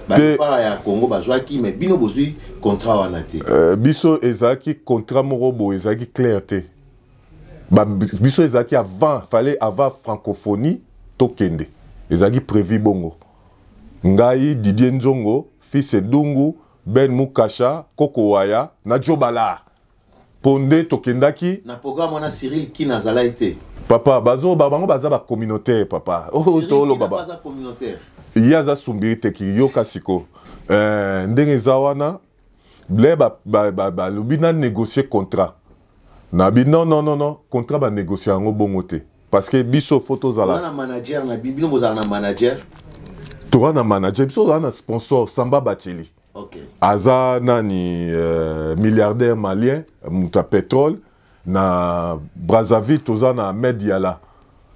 [SPEAKER 1] Baléopard ya Congo bazwaki, mais bino bozwi contrat wana te.
[SPEAKER 2] Biso ezalaki contrat moko boye ezalaki clair te. Biso ezalaki avant, fallait avant francophonie tokende, ezalaki prévu bongo. Ngai, Didier Nzongo, fils Edungu, Ben Mukasha, Koko Waya na Jobala, mpo nde tokendaki.
[SPEAKER 1] Na programme wana Cyril Kina azalaki te?
[SPEAKER 2] Papa, bazoba, bango baza bacommunautaire, papa. Oyo toloba
[SPEAKER 1] baza communautaire.
[SPEAKER 2] Ye aza sumbiri te, kiyoka siko ndenge eza wana ble balobi na négocier contrat na bi. Non, non, non, non, contrat banégocie yango bongo te, parce que biso faut tozala
[SPEAKER 1] na manager na bino. Bozala na manager?
[SPEAKER 2] Toza na manager, biso tozala na sponsor Samba Batili. Aza nani, milliardaire malien, moto ya pétrole. Na Brazzaville toza na Ahmed Yala.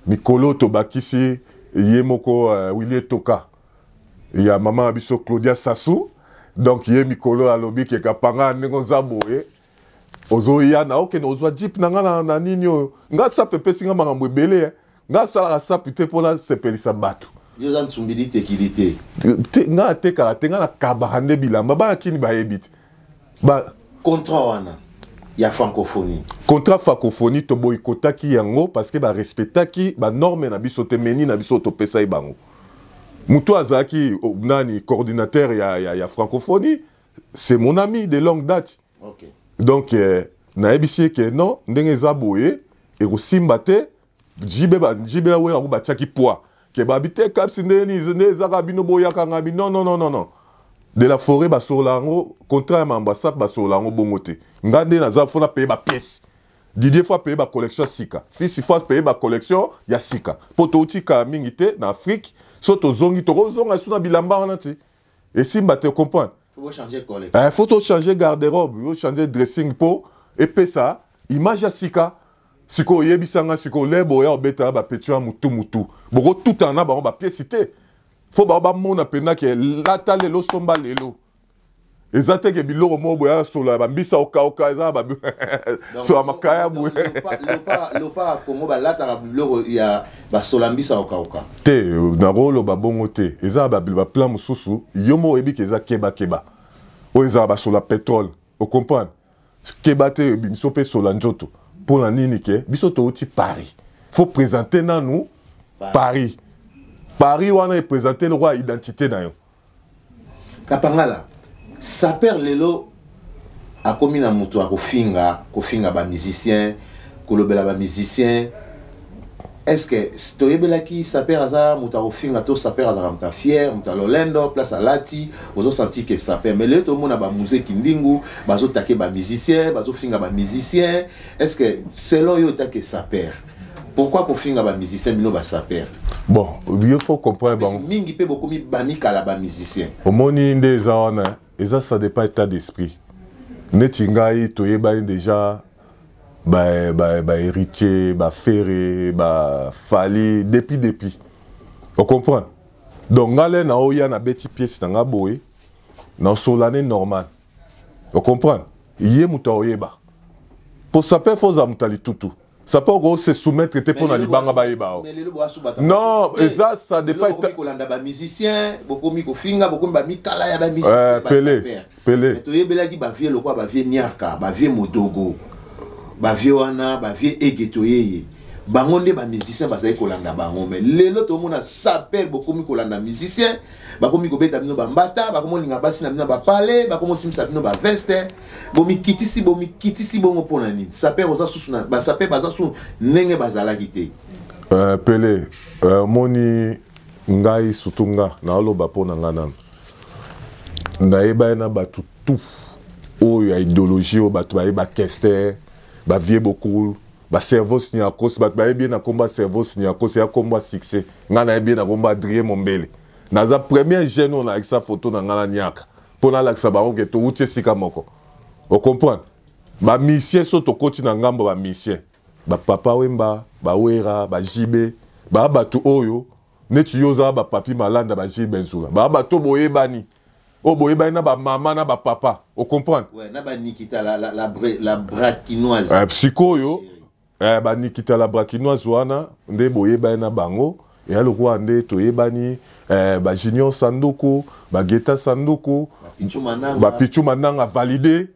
[SPEAKER 2] Mikolo tobakisi ye moko Willie Toka ya mama na biso Claudia Sassou. Donc ye mikolo alobi ke Kapanga, ndenge oza boye, ozoya na okende ozwa jeep na nga na nini oyo. Nga sape epesi nga makambo ebele, eh. Nga asalaka sapi te mpo nasepelisa bato.
[SPEAKER 1] Yo oza nsumbili tekili te?
[SPEAKER 2] Te, nga natekaka te, nga nakabaka nde bilamba. Bana kini bayebi te
[SPEAKER 1] ba... Contrat wana ya francophonie?
[SPEAKER 2] Contrat francophonie, toboyikotaki yango parce que barespectaki banorme na biso te. Meni na biso topesaki bango, moto azalaki, oh, nani, coordinateur ya francophonie, c'est mon ami de longue date. Donc nayebisi ye ke non, ndenge eza boye ekosimba te. JB, JB oyo yango batiaki poids ke babi te kapsi ndenge nini nde ezaka bino boyaka nga bi. Non, non, non, non, non, de la forêt basolola yango contrat ya mambo asap, basolola yango bongo te. Nga nde naza, faut napaye bapièce. Didier faut apaye bacollection ya sika, fisi faut apaye bacollection ya sika, mpo toutika mingi te na Afrique. So tozongi, tokozonga su na bilamba wana ti esimba te, comprendre?
[SPEAKER 1] Faut changer collection.
[SPEAKER 2] Faut tochanger garde-robe, ochanger dressing mpo epesa image ya sika. Sikoyo oyebisanga, sikoyo lebo oya obetala bapetits ya mutu mutu, bokotutana na bango bapièces te. Faut bango bamona mpenza ke lata lelo, somba lelo. Eza te ke biloko moko boye ya solo ya bambisa okaoka, eza na so ya makaya boye.
[SPEAKER 1] Lopa ya Congo balataka biloko ya basola mbisa okauka?
[SPEAKER 2] Te, nakoloba bongo te. Eza na baplan mosusu, yo moko oyebi ke eza kebakeba. Oyo ezala basola pétrole, ocomprendre? Keba te, ebimiso mpe sola nzoto. Mpo na nini ke biso touti Paris, faut présenter nanu Paris. Paris wana eprésente lokola identité na yo.
[SPEAKER 1] Kapangala, saper lelo akomi na moto akofinga, kofinga bamusicien, kolobela bamusicien. Est ce que toyebelaki saper aza moto akofinga to saper azalaka moto afier, moto alolendo, place alati ozosanti ke saper? Mais lelo tomona bamusée kindingu bazotake bamusicien, bazofinga bamusicien. Est ce que selon yo otake saper, pourquoi kofinga bamusicien, bino basaper?
[SPEAKER 2] Bon, il faut comprendre
[SPEAKER 1] bango mingi mpe bokomi bamikala bamusicien.
[SPEAKER 2] Omoni nde eza wana, eza ça dépend état d'esprit. Neti ngai, toyebani déjà bahéritier, ba baFerre, baFally depuis, ocomprendre? Donc nga le na oya nabeti pièce na nga boye, nasolane normal, ocomprendre? Ye moto aoyeba po saper, faut ozala moto ya litutu. Saper oko se soumettre te mpo na libanga bayeba o. Non, eza ça dépend.
[SPEAKER 1] Kolanda bamusicien, bokomi kofinga, bokomi bamikala ya bamusicien.
[SPEAKER 2] Pele pele.
[SPEAKER 1] Toyebelaki bavieux lokwa bavieux Niarka, bavieux Modogo, bavieux wana, bavieux Ege, toyeye bango nde bamusicien bazali kolanda bango. Mais lelo tomona saper bokomi kolanda musicien, bakomi kobeta bino bambata, bakomi olinga basi na bino bapale, bakomi osimisa bino baveste. Bomikitisi, bomikitisi bongo mpo na nini? Saper oza susu na basaper baza susu ndenge bazalaki te.
[SPEAKER 2] Pele, moni ngai, surtout nga naoloba mpo na nga nano nayeba ye na bato tout oyo ya idéologie oyo bato bayeba, Kester, bavieux Bokul, bacerveaux Niakos. Bato bayebi ye na nkombo ya Cerveaux Niakos, ya nkombo ya succès. Ngai nayebi ye na nkombo Adrien Mombele. Naza premier jeune oyo nalakisa photo na ngai na Niaka mpo nalakisa bango ke towuti esika moko, ocomprendre? Bamusicien, so tokoti na ngambo bamusicien, bapapa Wemba, baWera, baJB, baa bato oyo neti yo ozala, bapapi Malanda, baJB Nzula, baa bato boyebani, oyo boyebani na bamama na bapapa, ocomprendre?
[SPEAKER 1] Ouais, na banikita la braquinoise.
[SPEAKER 2] Sikoyo banikita la braquinoise wana nde boyebani na bango. Eya lokola nde toyebani, bajunior Sanduku, bageta Sanduku, bapichu Mananga validé,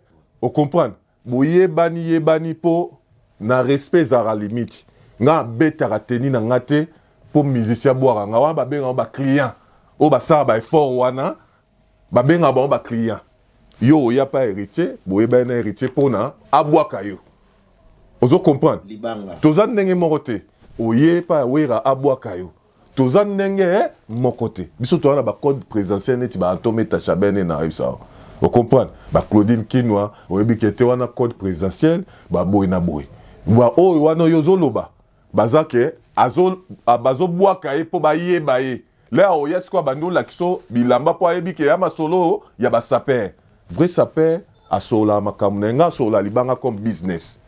[SPEAKER 2] ocomprendre? Boyebani yebani mpo na respect ezalaka limite. Nga abetaka teni na nga te mpo musicien abwaka nga wana. Babengaka baclient oyo basala baeffort wana, babengaka bango baclient. Yo oya pa Héritier, boyebani na Héritier mpona abwaka yo, ozo comprendre? Toza ndenge moko te. Oye pa Wera, abwaka yo. Toza ndenge eh, moko te. Biso toza na ba code présidentiel neti ba Antome Tachabene na yebisa. O comprendre? Ba Claudine Kinwa, oyebi ke te wana code présidentiel, ba boye na boye. Ba oyo wana oyo ozoloba, baza ke azo bazobwaka ye mpo bayeba ye. Lea oya sikoyo abandi olakisa bilamba mpo ayebi ke ya masolo ya ba sapeur. Vrai sapeur asololaka makambo na ye, nga asolola libanga comme business.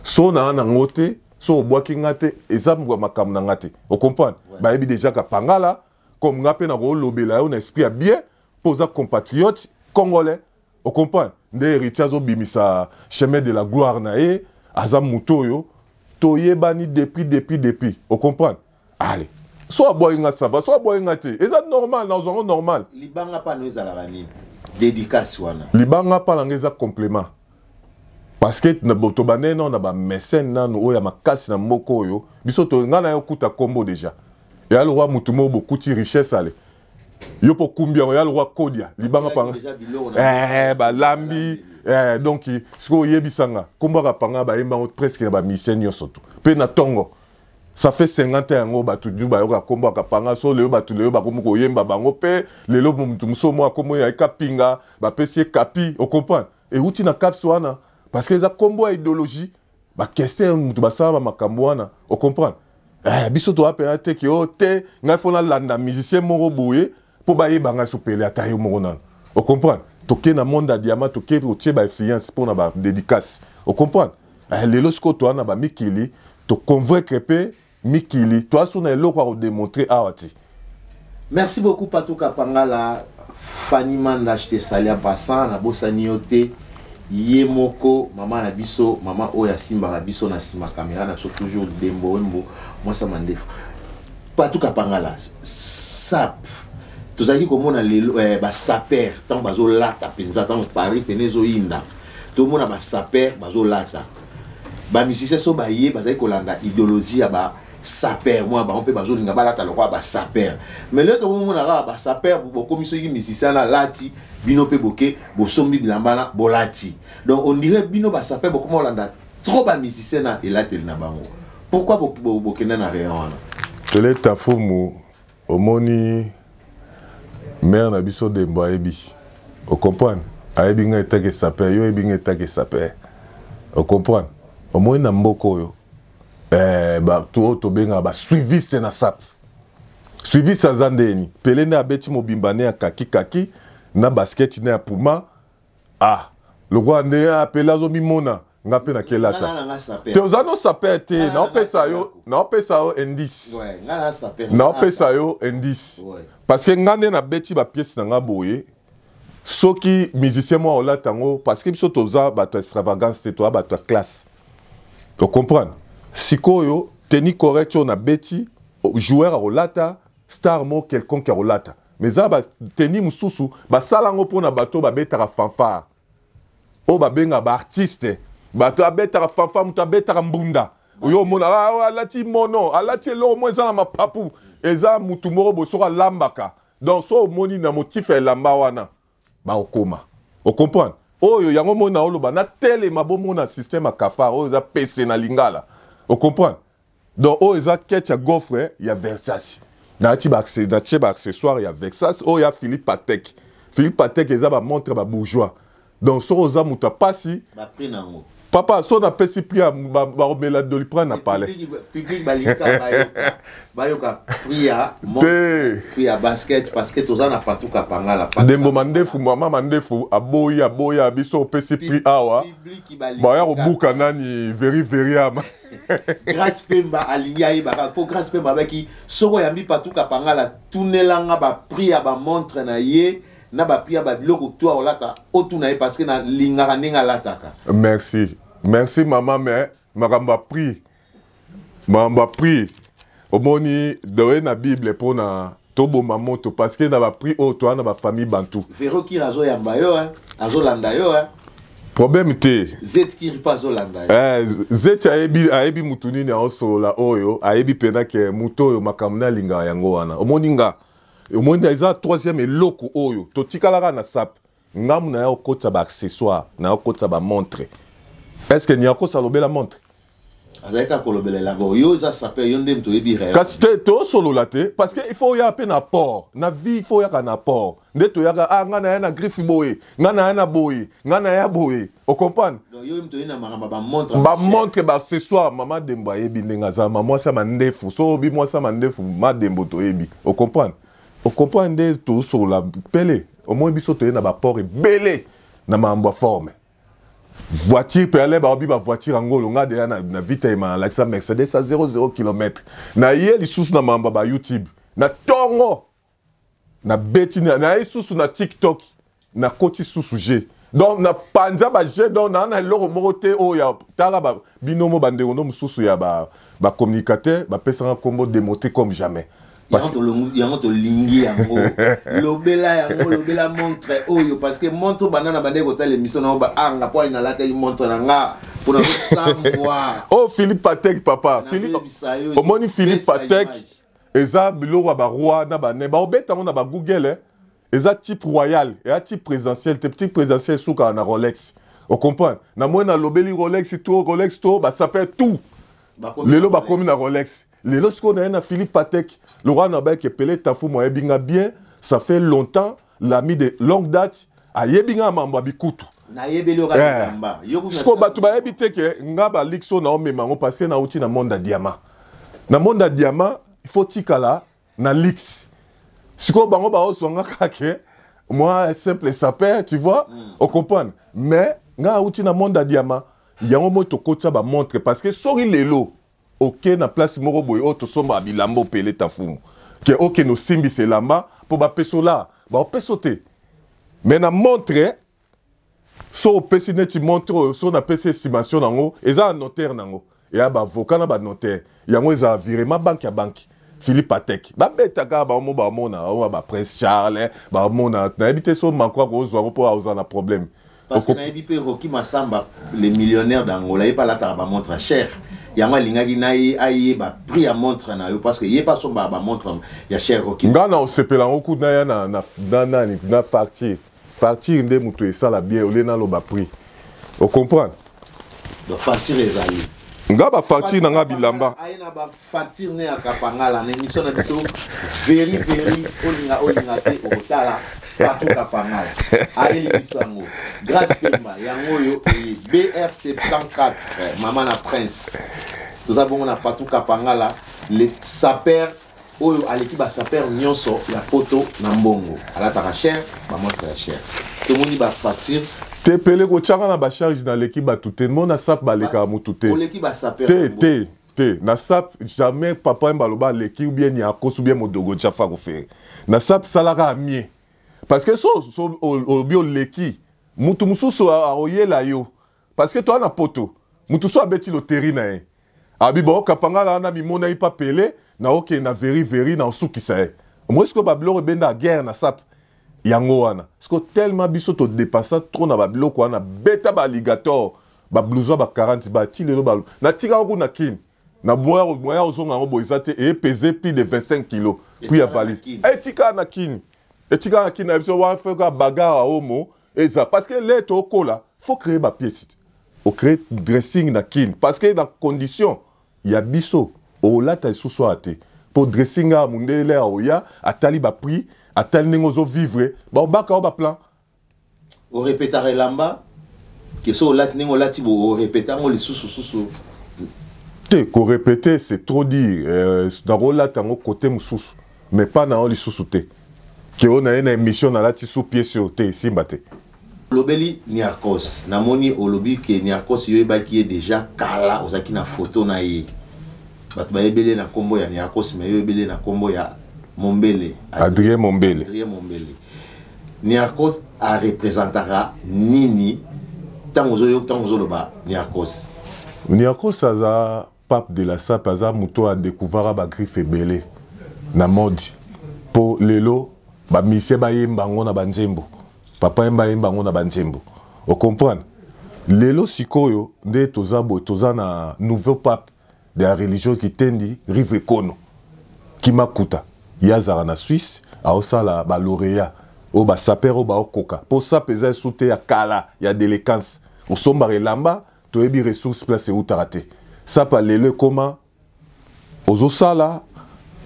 [SPEAKER 2] So na nango te, so obwaki nga te, eza makambo na nga te. O comprendre? Ouais. Bayebi déjà ka pangala comme nga mpe nakolobela yo na esprit ya bien mpo oza compatriote congolais. O comprendre? Nde héritier azobimisa chemin de la gloire na ye, aza moto oyo toyebani depuis depuis depuis. O comprendre? Allez. So abwaki nga ça va, so abwaki nga te. Eza normal, nazwa yango normal.
[SPEAKER 1] Libanga pano ezalaka nini? Dédicace wana.
[SPEAKER 2] Libanga pa na nga eza complément. Parce que na tobandaki nano na ba mécène nano oyo ya makasi na mboka oyo biso to nga na yo kuta kombo déjà. Ya lokwa mutu moko bokuti richesse ale. Yo po kumbi yango ya lokwa kodia libanga pa eh balambi eh donc sikoyo oyebisa nga kombo ya kapanga bayemba yango presque na ba musiciens nyonso tu pe na tongo. Ça fait 50 ans yango bato du bayoka kombo ya kapanga so lelo bato lelo bakomi koyemba bango pe lelo mutu mosusu mwa kombo ya kapinga bapesi ye kapi o comprendre euti na caps wana parce que eza kombo ya idéologie ba question mutu basala ba makambo wana o comprendre eh, biso toza mpenza te ke o te ngai fo nalanda musicien moko boye mpo bayeba ngai sopele ata yo moko nano o comprendre toke na monde ya diamant toke otie ba influence mpo na ba dédicace o comprendre eh, lelo sikoyo toza na bamikili toconvaincre mpe mikili toza so na eloko ya kodemontre awa te.
[SPEAKER 1] Merci beaucoup Patou Kapangala, Fanny Manda, je te salue en passant, na bosani yo te, ye moko mama na biso, mama oyo asimbaka biso na sima caméra na biso toujours Dembo Wembo, mwasa mandefu. Patou Kapangala, sap tozalaki komona lelo eh, ba saper ntango bazolata mpenza ntango Paris pene ezoyinda tomona ba saper bazolata ba musicien so baye bazali kolanda idéologie ya ba saper mwa bango mpe bazolinga balata lokola ba saper mais lelo tokomona kaka ba saper bokomi soki musicien na alati bino mpe boke bosombi bilamba na bolati donc on dirait bino ba saper bokoma kolanda trop ba musicien na elateli na bango. Pourquoi bokenda na rayon wana?
[SPEAKER 2] Toleta fumu omoni mère na biso Dembo ayebi o comprendre ayebi ngai etake saper yo oyebi ngai etake saper o comprendre omoni na mboka oyo eh, bato oyo tobengaka basuiviste na sap suiviste aza ndeni pele nde abeti mobimba ne ya kaki kaki na basket ne ya puma ah lokola nde ah, pele azomimona nga mpe nakelata te oza no saper te naopesa yo naopesa yo indice naopesa yo indice parce que nga nde nabeti bapiese na nga boye soki musicien moko olata yango parce que biso toza bato ya extravagance te toza bato ya classe ocomprendre sikoyo teni correct oyo nabeti joueur akolata star moko quelconque akolata mais eza bateni mosusu basala yango mpona bato oyo babetaka fanfare oyo babengaka baartiste bato abetaka fanfare moto abetaka mbunda oyo omona ah, ah, alati mono alati eloko moko eza na mapapu eza motu moko boye soki alambaka donc so omoni na motif ya elamba wana bakokoma ocomprendre oyo yango moni na oloba natelema bomona système ya kafar oyo eza pese na lingala ocomprendre donc oyo eza ketch ya gaufre ya Versace nati ba natie ba accessoire ya Versace oyo ya Philippe Patek Philippe Patek eza ba montre ba bourgeois donc soki oza moto ya pasi
[SPEAKER 1] ba prix nango
[SPEAKER 2] papa so napesi prix ya bakomela doliprane na palais
[SPEAKER 1] public balika bayoka bayoka prix ya te prix ya basket parce que toza na Patou Kapangala
[SPEAKER 2] Dembo mandefu mama mandefu aboyi aboya biso opesi prix awa baya kobuka nani veri veri ama
[SPEAKER 1] Grace Pemba alingi ayebaka mpo Grace Pemba abaki soko oyambi Patou Kapangala tunelanga ba prix ya ba montre na ye na ba prix ya ba biloko to akolata otuna ye parce que nalingaka ndenge alataka.
[SPEAKER 2] Merci merci mama mais makambo ya prix makambo ya prix omoni doye na bible mpona toboma moto parce que na ba prix oyo toa na ba famille bantou.
[SPEAKER 1] Vero Kira azoyamba yo hein azolanda yo hein.
[SPEAKER 2] Problème te.
[SPEAKER 1] Zeti Kiri mpe azolanda yo.
[SPEAKER 2] Eh, Zeti ayebi ayebi mutu nini aosolola oyo ayebi mpena ke mutu oyo makambo nde alingaka yango wana omoni nga omoni eza troisième eloko oyo totikalaka na sape ngamu na ya okotisa ba accessoire na ya okotisa ba montre est ce que niakosa alobela montre?
[SPEAKER 1] Azalaki kaka kolobela elamba. Yo oza sapeur, yo nde moto oyebi rayon.
[SPEAKER 2] Kasi te, tosolola te, parce que il faut oya mpe na port na vie, il faut oyaka na port nde toyaka. Ah, ngai naya na griffe boye, ngai naya na boye, ngai naya boye, ocomprendre?
[SPEAKER 1] Donc yo moto oyebi na makambo ya bamontre.
[SPEAKER 2] Bamontre, baaccessoire. Mama Dembo ayebi ndenge aza ma mwasi ya mandefu. So obi mwasi ya mandefu, Madembo toyebi, ocomprendre? Ocomprendre nde tosolola pele. Omoni, biso toye na baport ebele na makambo ya forme. Voiture mpe ale baobi bavoiture yango olonga deya na vita ema nalakisa Mercedes a 00 km na ye. Lisusu na makambo ya ba YouTube na ntongo nabeti na ye, susu na TikTok nakoti susu g. Donc na panza ba g. Donc naa na eloko moko te oyo ya tala bino mo bandeko no mosusu ya bacommunicateur bapesanga nkombo démonté comme jamais.
[SPEAKER 1] Yango tolingi yango, lobela yango, lobela montre oyo, parce que montre banda na bandeki kotala émission na yo baanga mpo ani nalataki montre na nga mpona kosambwa.
[SPEAKER 2] Oh, Philippe Patek, papa Philippe, omoni Philippe Patek eza biloko ya baroi na bane baobeta yango na bagoogle, eh. Eza type royal, eza type présidentiel te. Type présidentiel esukaka na Rolex, ocomprendre? Na moi nalobeli Rolex to Rolex to basaper tout. Lelo bakomi na Rolex. Lelo sikoyo naye na Philippe Patek lokwa na bayeke pele tafu. Ayebi nga bien, ça fait longtemps, l'ami de longue date, ayebi nga mambo ya bikutu.
[SPEAKER 1] Nayebeli yo kaka elamba.
[SPEAKER 2] Sikoyo bato bayebi te ke nga balix oyo naomema yango parce que nauti na monde ya diamant. Na monde ya diamant, il faut tikala na lix. Sikoyo bango baozwanga kaka ke moi simple sapeur, tu vois? Ocomprendre? Mais nga auti na monde ya diamant. Yango moi tokotia bamontre parce que soki lelo oke na place moko boye oyo tosombaka bilamba, opele tafumu ke okende osimbisa elamba mpo bapesa la, baopesa te. Mais na montre, so opesi neti montre oyo, so napesi estimation nango, eza na notaire nango, eya baavocat na banotaire. Yango ezala virement banque ya banque. Philippe Patek babetaka bango, bamona bango baprince Charles, bamona. Nayebi te so manko akozwa yango mpo akozala na problème.
[SPEAKER 1] Parce que nayebi mpe Roki Masamba, le millionnaire d'Angola, ye mpe alataka bamontre cher. Yango alingaki na ye ayeba prix ya montre na yo, parce que ye mpe asombaka bamontre ya cher, Roki.
[SPEAKER 2] Nga na osepela yango kutu naya na nani, na facture. Facture nde moto esala bien olie naloba prix, ocomprendre?
[SPEAKER 1] Donc facture ezali.
[SPEAKER 2] Nga bafacture na nga bilamba.
[SPEAKER 1] Aye na bafacture ne ya Kapangala na émission na biso veri veri. Olinga olinga te, okotala Patou Kapangala ayeli biso yango. Grâce Pemba yango oyo eye BR 74, mama na prince. Toza bongo na Patou Kapangala, le sapeur oyo aleki basapeur nyonso ya poto na mbongo. Alataka cher, bamontre ya cher. Tomoni bafacture.
[SPEAKER 2] Te, pele kotiaka na bacharge. Naleki bato te. Mo na sap balekaka motu te.
[SPEAKER 1] Oleki basapeur.
[SPEAKER 2] Te, te, te. Na sap jamais papa ye baloba aleki ou bien Niakos ou bien Modogo Jafa kofere. Na sap salaka ya mie, parce que so olobi oleki mutu mosusu, akoyela yo, parce que toa na poto. Mutu so abeti loterie na ye, abi bon, Kapangala wana mimonaki pa pele na okende na veri veri na osukisa ye. Omoi sikoyo babiloko ebenda guerre na sap yango wana. Sikoyo tellement biso todepasa trop na babiloko wana, beta baalligator, bablouson ba 40 ba ti lelo natikaka kuna Kini na moya ozonga yango boye eza te. Epese plus de 25 kilo puis ya valise etikaka na Kini, etikaka na Kini na biso wana. Feka bagarre aomo eza parce que le tokola, faut créer bapièce, ocréer dressing na Kini, parce que na condition ya biso olata lisusu awa te. Mpo dressing awa, mondele aoya, atali baprix, atali ndenge ozovivre, baobaka o baplan.
[SPEAKER 1] Orepetaka elamba ke so olati ndenge olati bo, orepeta yango lisusu susu?
[SPEAKER 2] Te, korepete c'est trop dire. Nakolata yango côté mosusu, mais pas na yo lisusu te ke oyo na ye na émission nalati sous pièce oyo te, esimba te.
[SPEAKER 1] Olobeli Niarcos. Namoni olobi ke Niarcos yo oyebaki ye déjà kala, ozalaki na photo na ye. Bato bayebeli ye na nkombo ya Niarcos, mais yo oyebeli ye na nkombo ya Mombele.
[SPEAKER 2] Adrien Mombele.
[SPEAKER 1] Adrien Mombele. Niarcos arepresentaka nini ntango ozoyoka, ntango ozoloba Niarcos?
[SPEAKER 2] Niarcos aza pape de la sape. Aza moto oyo adécouvraka bagriffe ebele na mode, mpo lelo bamisie bayemba yango na banzembo. Papa yemba ayemba yango na banzembo, ocomprendre? Lelo sikoyo nde toza boye, toza na nouveau pape de la religion kitendi, Rive Kono Kimakuta. Ye azalaka na Suisse, aosala balauréat oyo basaper oyo baokoka, mpo sape eza esu te ya kala ya délinquance. Osombaka elamba, toyebi ressource place eutaka te. Sapa lelo ekoma ozosala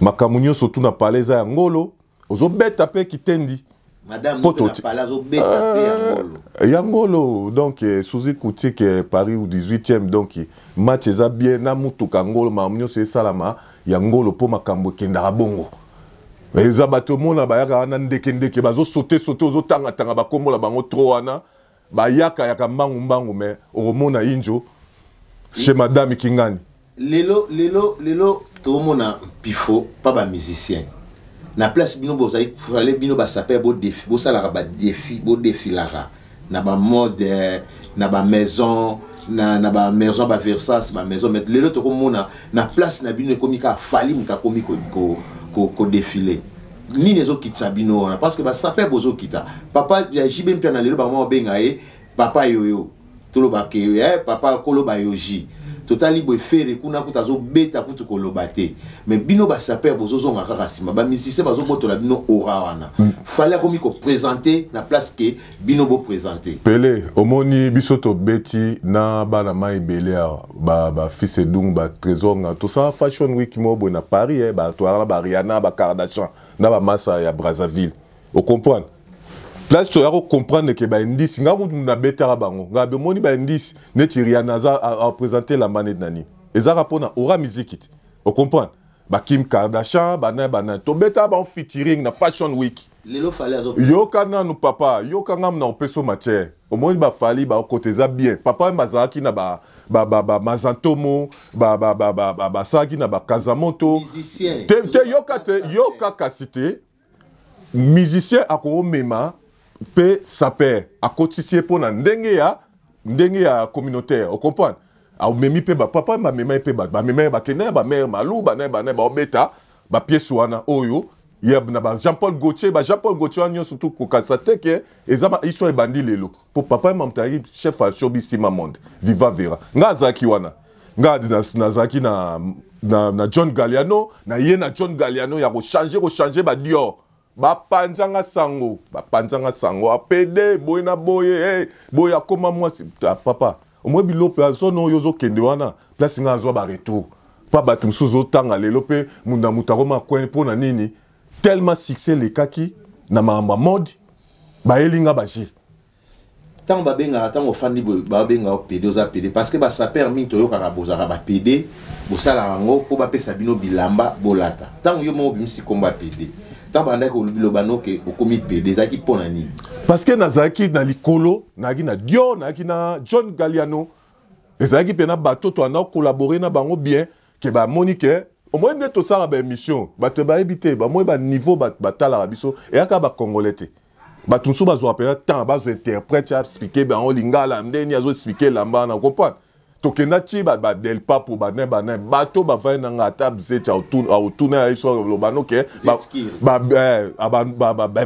[SPEAKER 2] makambo nyonso tu na palais eza ya ngolo, ozobeta mpe kitendi.
[SPEAKER 1] Madame
[SPEAKER 2] Poto
[SPEAKER 1] mpe na palais azobeta mpe ya ngolo.
[SPEAKER 2] Ya ngolo, donc Suzy Coutique, Paris ou 18e, donc match eza bien na mutuka ngolo, makambo nyonso esalama ya ngolo mpo makambo ekendaka bongo. Eza bato omona bayaka wana ndeke ndeke, bazosote sote, ozotangatanga bakombola bango tro wana, bayaka yaka mbangu mbangu, mais okomona injo chez madame Kingani.
[SPEAKER 1] Lelo lelo lelo tomona mpifo pa ba musicien na place bino bozali, fallait bino basaper bodefi, bosalaka badefi, bodefilaka na bamode, na bamaison, na bamaison, baversas bamaison. Mais lelo tokomona na place na bino ekomi kaka Fally moto akomi kodefile. Nini ezokitisa bino wana? Parce que basaper bozokita papa ya JB Mpiana lelo bango babenga ye papa yoyo, tolobaka ye papa koloba yoji. Totali boye, Ferre kuna kuta azobeta kutu koloba te, mais bino basaper bozozonga kaka nsima, bamusicien bazobotola bino aura wana. Fally akomi koprésente na place ke bino boprésente.
[SPEAKER 2] Pele omoni biso tobeti na bana mai ebele awa, bafils Edung, batrésor nga, tosala fashion week moko boye na Paris, toyaka na baRihanna, baKardashian na bamasa ya Brazzaville. Ocomprendre place toya kocomprendre ke baindice nga kutu nabetaka bango nga bomoni baindice neti Rihanna aza areprésente elamba neti na nini, ezaka mpona aura musique te. Ocomprendre baKim Kardashian, bana bana tobetaka bango featuring na fashion week.
[SPEAKER 1] Lelo Fally azo
[SPEAKER 2] Yoka nanu papa, yoka ngamu na opesa matière. Omoni baFally baokota eza bien. Papa oyo bazalaki na bamazantomo, basalaki na bakazamoto.
[SPEAKER 1] Musicien.
[SPEAKER 2] Te te, yoka te, yoka kasi te. Musicien akomema mpe saper akotisi ye mpo na ndenge ya communautaire, ocomprendre? Amemi mpe bapapa, bamema ye mpe bato, bamema ye, bakenda na bamare malu bana bana, baobeta bapièce wana oyo ya na ba Jean Paul Gaultier, ba Jean Paul Gaultier wana nyonso tu. Kokasa te ke eza histoire ebandi lelo, mpo papa ye mamutu ayaki chef ya showbiz Sima Monde Viva Vera. Nga azalaki wana, nga nazalaki na John Galliano na ye, na John Galliano ya kochanger, kochanger baDior. Bapanzanga sango, bapanzanga sango apede boye na boye, hey, boye akoma mwasi. Ah, papa, omoi biloko ya zone oyo ozokende wana place nga azwa baretour mpa bato mosusu ozotanga lelo mpe munda moto akoma coin mpo na nini, tellement succès elekaki na makambo ya mode, bayeli nga baje.
[SPEAKER 1] Ntango babengaka, ntango ofandi boye, babengaka yo pédé, oza pédé parce que basaper mingi toyokaka bozalaka bapédé, bosalaka yango mpo bapesa bino bilamba bolata. Ntango yo moko obimisi nkombo ya pédé, ntango bandaki koloba noke okomi pédé, ezalaki mpo na nini?
[SPEAKER 2] Parce que nazalaki na likolo, nazalaki na Dior, nazalaki na John Galliano, ezalaki mpe na bato toanda kocollaborer na bango bien ke bamoni ke omoi nde tosala baémission, bato bayebi te, bamoi baniveau batalaka biso, eyaka bacongolais te. Bato mosusu bazwaka mpenza temps, bazwa interprète aexpliquer bango lingala ndeni azoexpliquer elamba wana, comprendre? Tokenda ti baDelpapo, bane bane, bato bavandi na nga, ata zeti aotuna ya biso aloba noke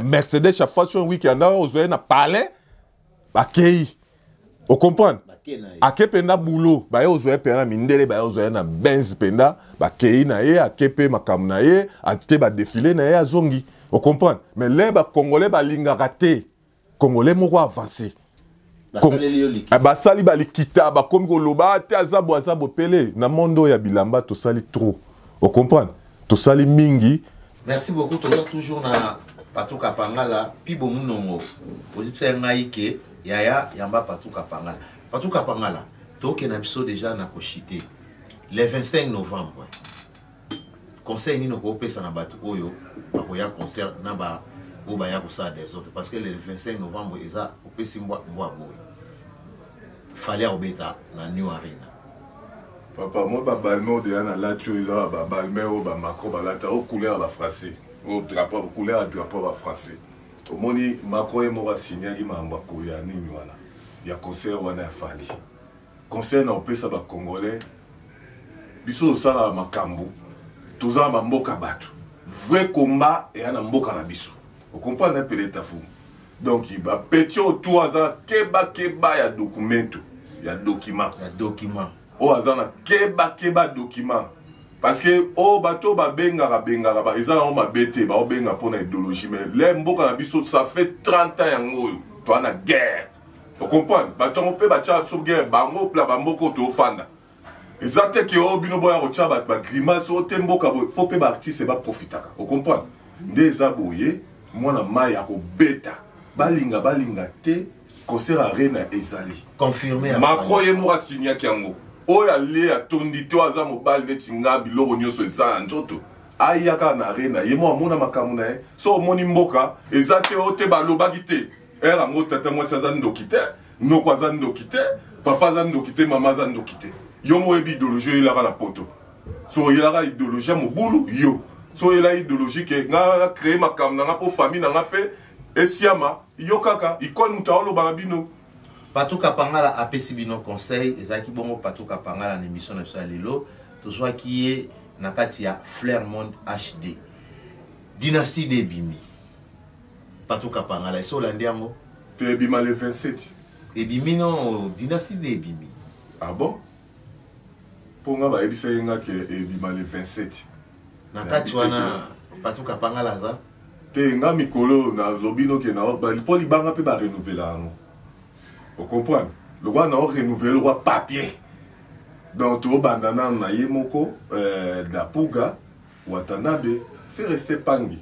[SPEAKER 2] Mercedes ya fashion week yanda ozwa ye na palais, bakei, ocomprendre? Ake mpenza bulo, baye ozwa ye mpenza na mindele, baye ozwa ye na Benz mpenza, bakei na ye, ake mpe makambo na ye, ate badéfilé na ye, azongi, ocomprendre? Mais le bacongolais balingaka te congolais moko avancé. Basali balikita, bakomi koloba te aza bo, aza bopele na monde oyo ya bilamba. Tosali trop, ocomprendre? Tosali mingi.
[SPEAKER 1] Merci beaucoup. Toza toujours na Patuka Pangala Pibo Munongo. Ozipisa ngai ke yaya yamba Patuka Pangala. Patuka Pangala, tokende na biso déjà na koshite le 25 novembre. Conseil nini okopesa na bato oyo bakoya concert na ba oyo baya kosala désordre? Parce que le 25 novembre eza opesi mbwa mbwa boye, Fally akobeta na New Arena.
[SPEAKER 2] Papa, moi baBalmain oyo deya nalati, oyo eza baBalmain oyo baMacron balata, oyo couleur ya bafrançais, oyo drapeau, couleur ya drapeau ya bafrançais. Omoni Macron ye moko asignaki makambo ya koya nini wana ya concert wana ya Fally. Conseil na opesa bacongolais, biso tosalaka makambo, toza na bamboka bato, vrai combat eya na mboka na biso, ocomprendre? Pele tafu, donc bapeti oyo tu aza kebakeba ya documento, ya document.
[SPEAKER 1] Ya document.
[SPEAKER 2] Oyo aza na kebakeba document, parce que oyo bato oyo babengaka bengaka eza nango mabe te, baobenga mpona idéologie. Mais le mboka na biso, ça fait 30 ans yango oyo toa na guerre, ocomprendre? Bato yango mpe batiaka biso guerre, bango pla bamboka oyo toofanda. Eza te ke oyo bino boya kotya bato bagrimace oyo te mboka boye, fo mpe baartiste baprofitaka, ocomprendre nde eza boye. Mwana mai akobeta, balinga balinga te, concert Arena ezali
[SPEAKER 1] confirmé.
[SPEAKER 2] Macron ye moko asignaki yango. Oyo alie atondi te, oyo aza mobali neti nga, biloko nyonso eza na nzoto, aya kaka na Arena, ye moko amona makambo na ye. So omoni mboka eza te, oyo te balobaki te ere yango. Tata mwasi aza ndoki te, noko aza ndoki te, papa aza ndoki te, mama aza ndoki te. Yo moko oyebi idéologie oyelaka na poto. So oyelaka idéologie ya mobulu, yo so oyela idéologie ke nga créer makambo na nga mpo famille na nga mpe esiama, yo kaka ikole moto aoloba na bino.
[SPEAKER 1] Patuka Pangala apesi bino conseil. Ezalaki bongo Patuka Pangala na émission na biso ya lelo. Tozwaki ye na kati ya Flair Monde HD. Dynastie de ebimi. Patuka Pangala, esi olandi yango?
[SPEAKER 2] Te, ebima le 27.
[SPEAKER 1] Ebimi no, Dynastie de ebimi.
[SPEAKER 2] Ah bon? Mpo nga bayebisa ye nga ke ebima le 27.
[SPEAKER 1] Na kati wana Patuka Pangala aza?
[SPEAKER 2] Te, nga mikolo nalobi noke mpo libanga mpe barenouvela yango, ocomprendre? Lokola na orenouvele lokwa papier, donc tobanda nano na ye moko Dapuga Watanabe fait rester pangi.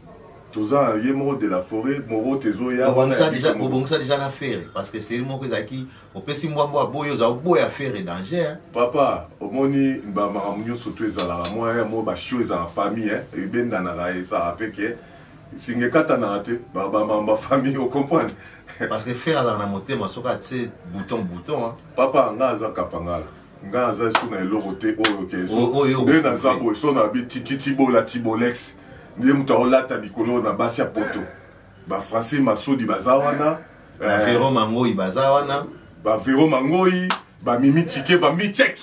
[SPEAKER 2] Toza na ye moko de la forêt moro tezoya.
[SPEAKER 1] Obongisa déjà na Ferre, parce que série moko ezalaki opesi mbwambwa boyo, oza oboya Ferre, danger.
[SPEAKER 2] Papa, omoni bamakambo nyonso to ezalaka mwa ya mo bashow, ezala famille ebendanaka, ezalaka mpe ke singa ekatanaka te, bamakambo ya famille, ocomprendre?
[SPEAKER 1] Parce que Ferre azalaka na motema, soki atie bouton, bouton.
[SPEAKER 2] Papa, nga aza Kapangala, nga aza su na eloko te oyo ke nde naza boye. So na bi tititibola tibolex nde moto aolata mikolo na basi ya poto, bafrancis Masodi baza wana.
[SPEAKER 1] Bavero Mangoi baza wana.
[SPEAKER 2] Bavero Mangoi, bamimi Tikeva, Michek,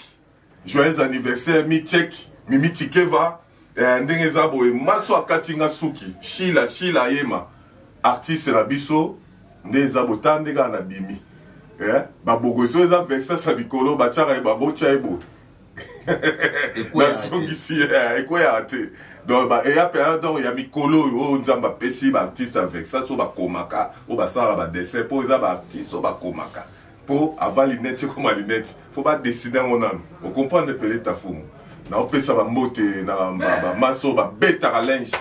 [SPEAKER 2] joyeux anniversaire Michek, Mimi Tikeva. Ndenge eza boye, maso akati nga suki, Shila, Shila Ayema, artiste na biso. Nde eza bota nde kaka na bimi babogosi oyo eza vexas ya mikolo, batiaka ye, babotya ye boye, nazongisi ekweyaka te. Donc eya mpenza, donc ya mikolo oyo, oyo Nzambe apesi baartiste ya vexas oyo bakomaka, oyo basalaka badessin, mpo eza baartiste oyo bakomaka, mpo avant lunette ekoma lunette, fo badessine yango nano, ocomprendre? Peleta fumu, naopesa bambote na bamasa oyo babetaka linge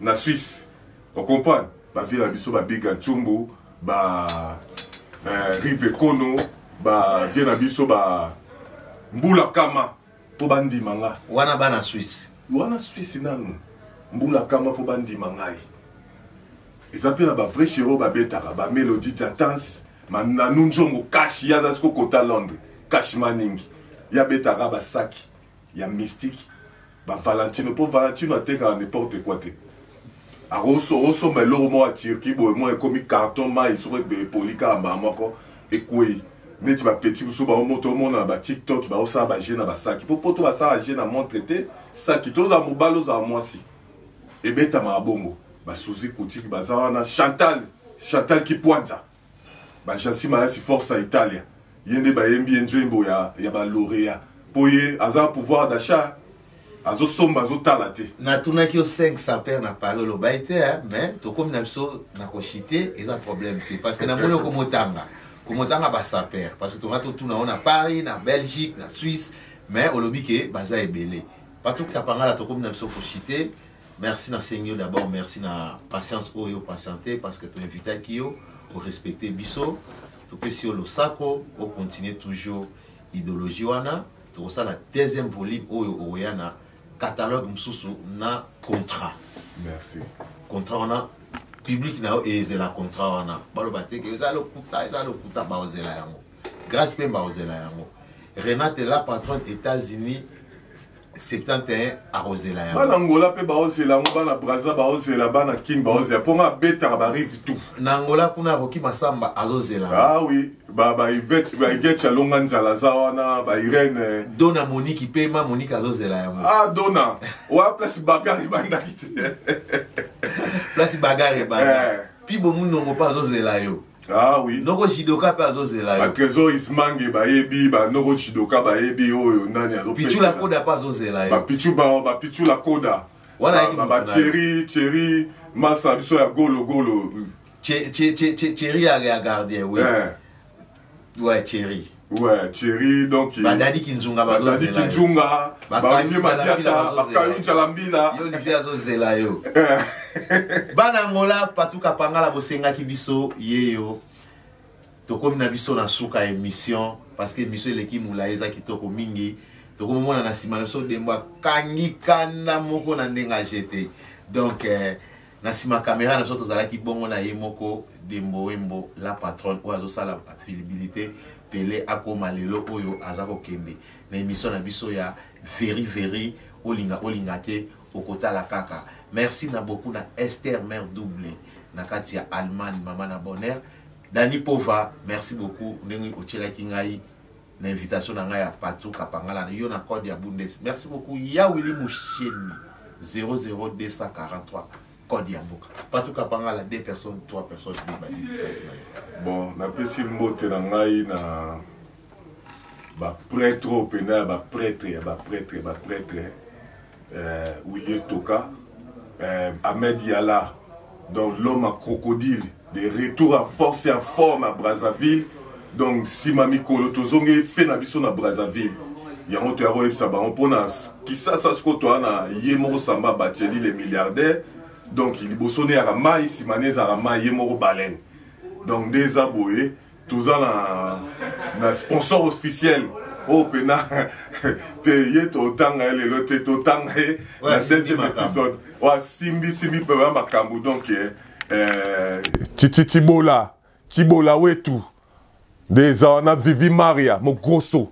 [SPEAKER 2] na Suisse, ocomprendre? Bavie na biso, babiga Ntsumbu, ba Rive Kono, bavie na biso, ba Mbula Kama, mpo bandima nga.
[SPEAKER 1] Wana bana Suisse.
[SPEAKER 2] Wana Suisse nanu, Mbula Kama, mpo bandima ngai. Eza mpe na bavrai chéri oyo babetaka bamélodie jatance, nanu nzongo kashi, ye aza siko kota Londres, kashi maningi, ye abetaka basaki ya mystique, bavalentino, mpo Valentino atekaka n'importe quoi te. Akosomba eloko moko ya Turquie boye, moko ekomi carton, mai soko epoli kaka mbala moko ekwei, neti bapeti mosusu bango moto omona na baTikTok baosala baje na basaki, mpo poto basala je na montre te, saki to ozala mobali, ozala mwasi, ebetamaka bongo. Basuzi Kutiki baza wana, Chantal, Chantal Kipwanza, bajansi Mayasi, Force ya Italia, ye nde bayembi ye nzembo ya balauréat, mpo ye aza pouvoir d'achat, azosomba, azotala te.
[SPEAKER 1] Natunaki yo 5 saper na Paris, olobai te, mais tokomi na biso na koshite, eza problème te, parce que namoni okomotanga komotanga basaper, parce que tonga totuna yo na Paris, na Belgique, na Suisse, mais olobi ke baza ebele. Patrick Kapangala, tokomi na biso koshite. Merci, nasengi yo d'abord merci na patience oyo patiente, parce que toinvitaki yo, orespecte biso. Topesi yo losako, ocontinue toujours idéologie wana. Tokosala deuxième volume oyo okoya na catalogue mosusu na contrat.
[SPEAKER 2] Merci.
[SPEAKER 1] Contrat wana, public na yo ezela contrat wana, baloba te ke eza lokuta, eza lokuta. Baozela yango. Grâce mpe baozela yango. Renate la patronne, États-Unis 71, akozela yango.
[SPEAKER 2] Bana Angola mpe baozela yango, bana Braza baozela, bana King baozela, mpo nga abetaka barive tout.
[SPEAKER 1] Na Angola kuna, Roki Masamba azozela.
[SPEAKER 2] Ah oui, baivete alonga nzala aza wana, bairene.
[SPEAKER 1] Dona Moniki mpe, ma Moniki azozela yango.
[SPEAKER 2] Ah, Dona oya place bagare ebandaki te.
[SPEAKER 1] Place bagare ebanda. Mpi bomunongo mpe azozela yo.
[SPEAKER 2] Ah oui.
[SPEAKER 1] Noko Jidoka mpe azozela yo.
[SPEAKER 2] Batrésor Ismange bayebi, banoko Jidoka bayebi oyo nani.
[SPEAKER 1] Azopichu la Koda mpe azozela yo.
[SPEAKER 2] Bapichu, bapichu la Koda.
[SPEAKER 1] Wana
[SPEAKER 2] bathierry, Thierry masa biso ya golo golo.
[SPEAKER 1] Thierry ya gardien, oui. Ouais, Thierry.
[SPEAKER 2] Ouais, Thierry, donc.
[SPEAKER 1] Badadi Kinzunga,
[SPEAKER 2] Badadi Kinzunga, Baolivier Madiata, Bakayu Njalambila.
[SPEAKER 1] Yo Olivier azozela yo. Bana Angola, Patuka Pangala bosengaki biso yeyo. Tokomi na biso na suka émission parce que émission eleki mulayi eza kitoko mingi. Tokomomona na nsima na biso Dembo akangi kanda moko na ndenge ajete. Donc na nsima caméra na biso tozalaki bongo na ye moko Dembo Wembo la patronne oyo azosala visibilité pele akoma lelo oyo aza kokende na émission na biso ya veri veri olinga olinga te okotala kaka. Merci na beaucoup na Esther mère double na kati ya Allemagne mama na bonheur. Dani Pova merci beaucoup ndenge otielaki ngai na invitation na ngai ya Patou Kapangala yo na code ya Bundes. Merci beaucoup ya Willy Mushieni 00243 code ya mboka. Patou Kapangala 2 personnes 3 personnes deux bali place na yo.
[SPEAKER 2] Bon, napesi mbote na ngai na ba prêtre oyo mpenza ya ba prêtre ya ba prêtre ya ba prêtre Willy Toka, Ahmed Yala, donc l'homme à crocodile, de retour à force et à forme à Brazzaville. Donc sima mikolo tozongi fe na biso na Brazzaville. Yango toya koyebisa bango mpona Kisasa sikoyo toya na ye moko Samba Bacheli le milliardaire. Donc liboso ne yaka mai, nsima ne ezalaka mai ye moko baleine. Donc nde eza boye toza na sponsor officiel oyo mpena te ye totanga ye lelo te, totanga ye na deuxième épisode oyo asimbi simbi mpe makambo. Donc Titi Tibola Tibola wetu nde eza wana Vivi Maria Mogroso.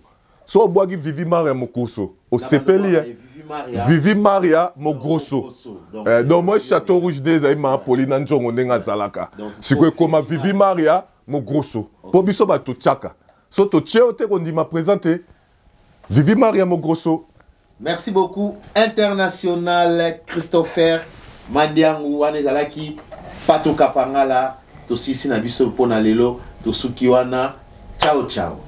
[SPEAKER 2] So obwaki Vivi Maria Mogroso osepeli ye Vivi Maria Mogroso. Donc moi Château Rouge nde ezali Mama Poli na nzongo ndenge azalaka sikoyo ekoma Vivi Maria Mogroso mpo biso bato totiaka so totie yo te kondima présente Vivi Maria Mogroso.
[SPEAKER 1] Merci beaucoup international Christopher Mandiangu wana ezalaki Patou Kapangala tosisi na biso mpona lelo tosuki wana. Ciao ciao.